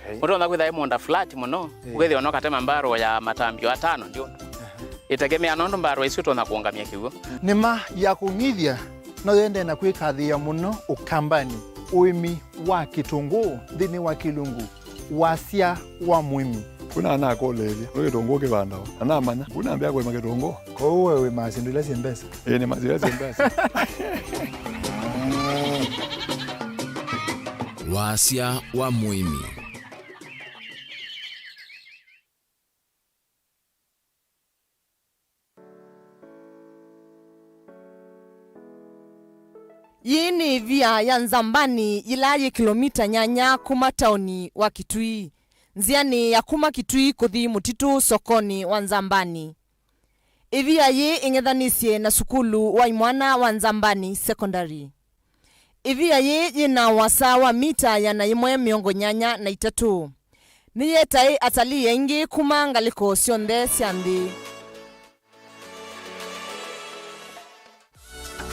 Okay. Ũtonya kwĩtha ĩ mũũnda flat mũno, eh, ũkethĩa no katema mbarũ ya matambio atano ndio. Aha. Ĩtegemea nũndũ mbarũ isu ũtonya kũũngamya kĩw'ũ. Nĩma ya kũng'ithya no yendee na kwĩkathĩĩa mũno Ũkambanĩ, ũĩmi wa kĩtũngũũ nthĩnĩ wa kĩlungu, wasya wa mũĩmi. Kuna anakũlĩĩlya, nĩ kĩtũngũũ kĩvandawa? Na namanya, kuna ambĩa kũĩma kĩtũngũũ. Kwoou we wĩmaa syĩndũ ila syĩ mbesa? Ĩĩ, nĩmaa syĩndũ ila syĩ mbesa. Wasya wa mũĩmi. Yĩĩ nĩ ĩvia ya Nzambani yĩla yĩ kĩlomita nyanya kuma taoni wa Kitui, nzĩanĩ ya kuma Kitui kũthi Mũtitũ sokonĩ wa Nzambani. Ĩvia yĩĩ ĩng'ethanĩsye na sukulu wa imwana wa Nzambani Secondary. Ĩvia yĩĩ yĩ na ũasa wa mita ĩana yĩmwe mĩongo nyanya na itatũ. Nĩyĩetae atalii aingĩ kuma ngalĩko syonthe sya nthĩ.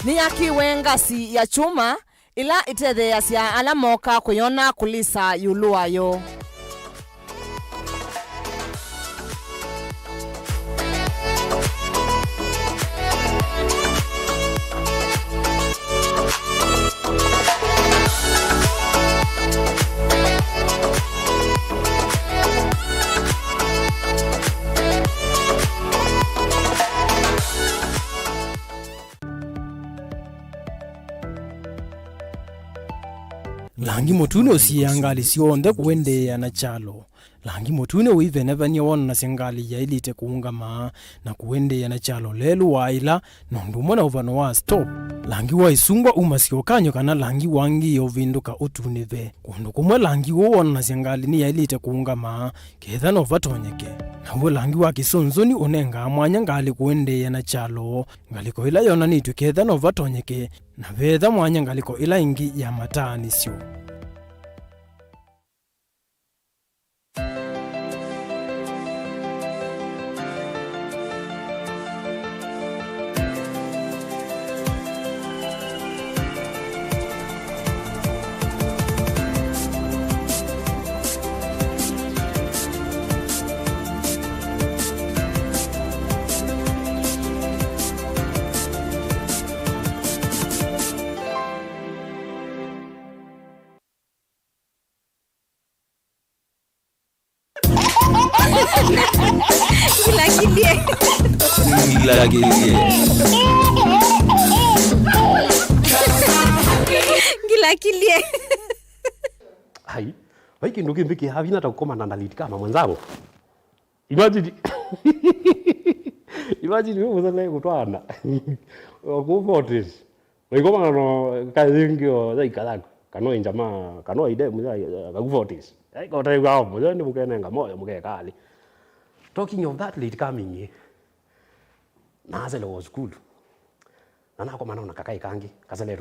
Nĩyakiwe ngasi ya kyuma ĩla ĩtetheeasya ala mooka kũyona kũlisa ĩũlũ wayo. Langi mũtune ũsiĩĩaa ngalĩ syonthe kũendeea na kyalo. Langi mũtune ũivenevany'a wonanasya ngalĩ yaĩlĩte kũũngama na kũendeea na kyalo lelũ wa ĩla, na ũndũ ũmwe na ũvano wa stop. Langi wa ĩsungwa umasya ũkany'o kana langi wangĩĩe ũvĩndũka ũtunĩve. Kũndũ kũmwe langi ũũ wonanasya ngalĩ nĩyaĩlĩte kũũngama ketha no vatonyeke. Naw'o langi wa kĩsũnzũni ũnengaa mwanya ngalĩ kũendeea na kyalo ngalĩko ĩla yonanĩtw'e ketha no vatonyeke, na veetha mwanya ngalĩko ĩla ĩngĩ ya mataanĩsyo. Ngilakilie. Ngilakilie. Ngilakilie. Ai, vai kĩndũ kĩmbĩkĩaa vinya ta kũkomana na late kama mwenzangu. Imagine. Imagine wewe mzee kutwana. Wako forties. Waikomana no kayingi o zaika zako. Kano injama, kano ide mzee kaku forties. Ai kote wao mzee ni mukenenga moyo mukekali. Talking of that late coming. Naselewa sukulu. Na nakomana na kakai kangi, kaseletwe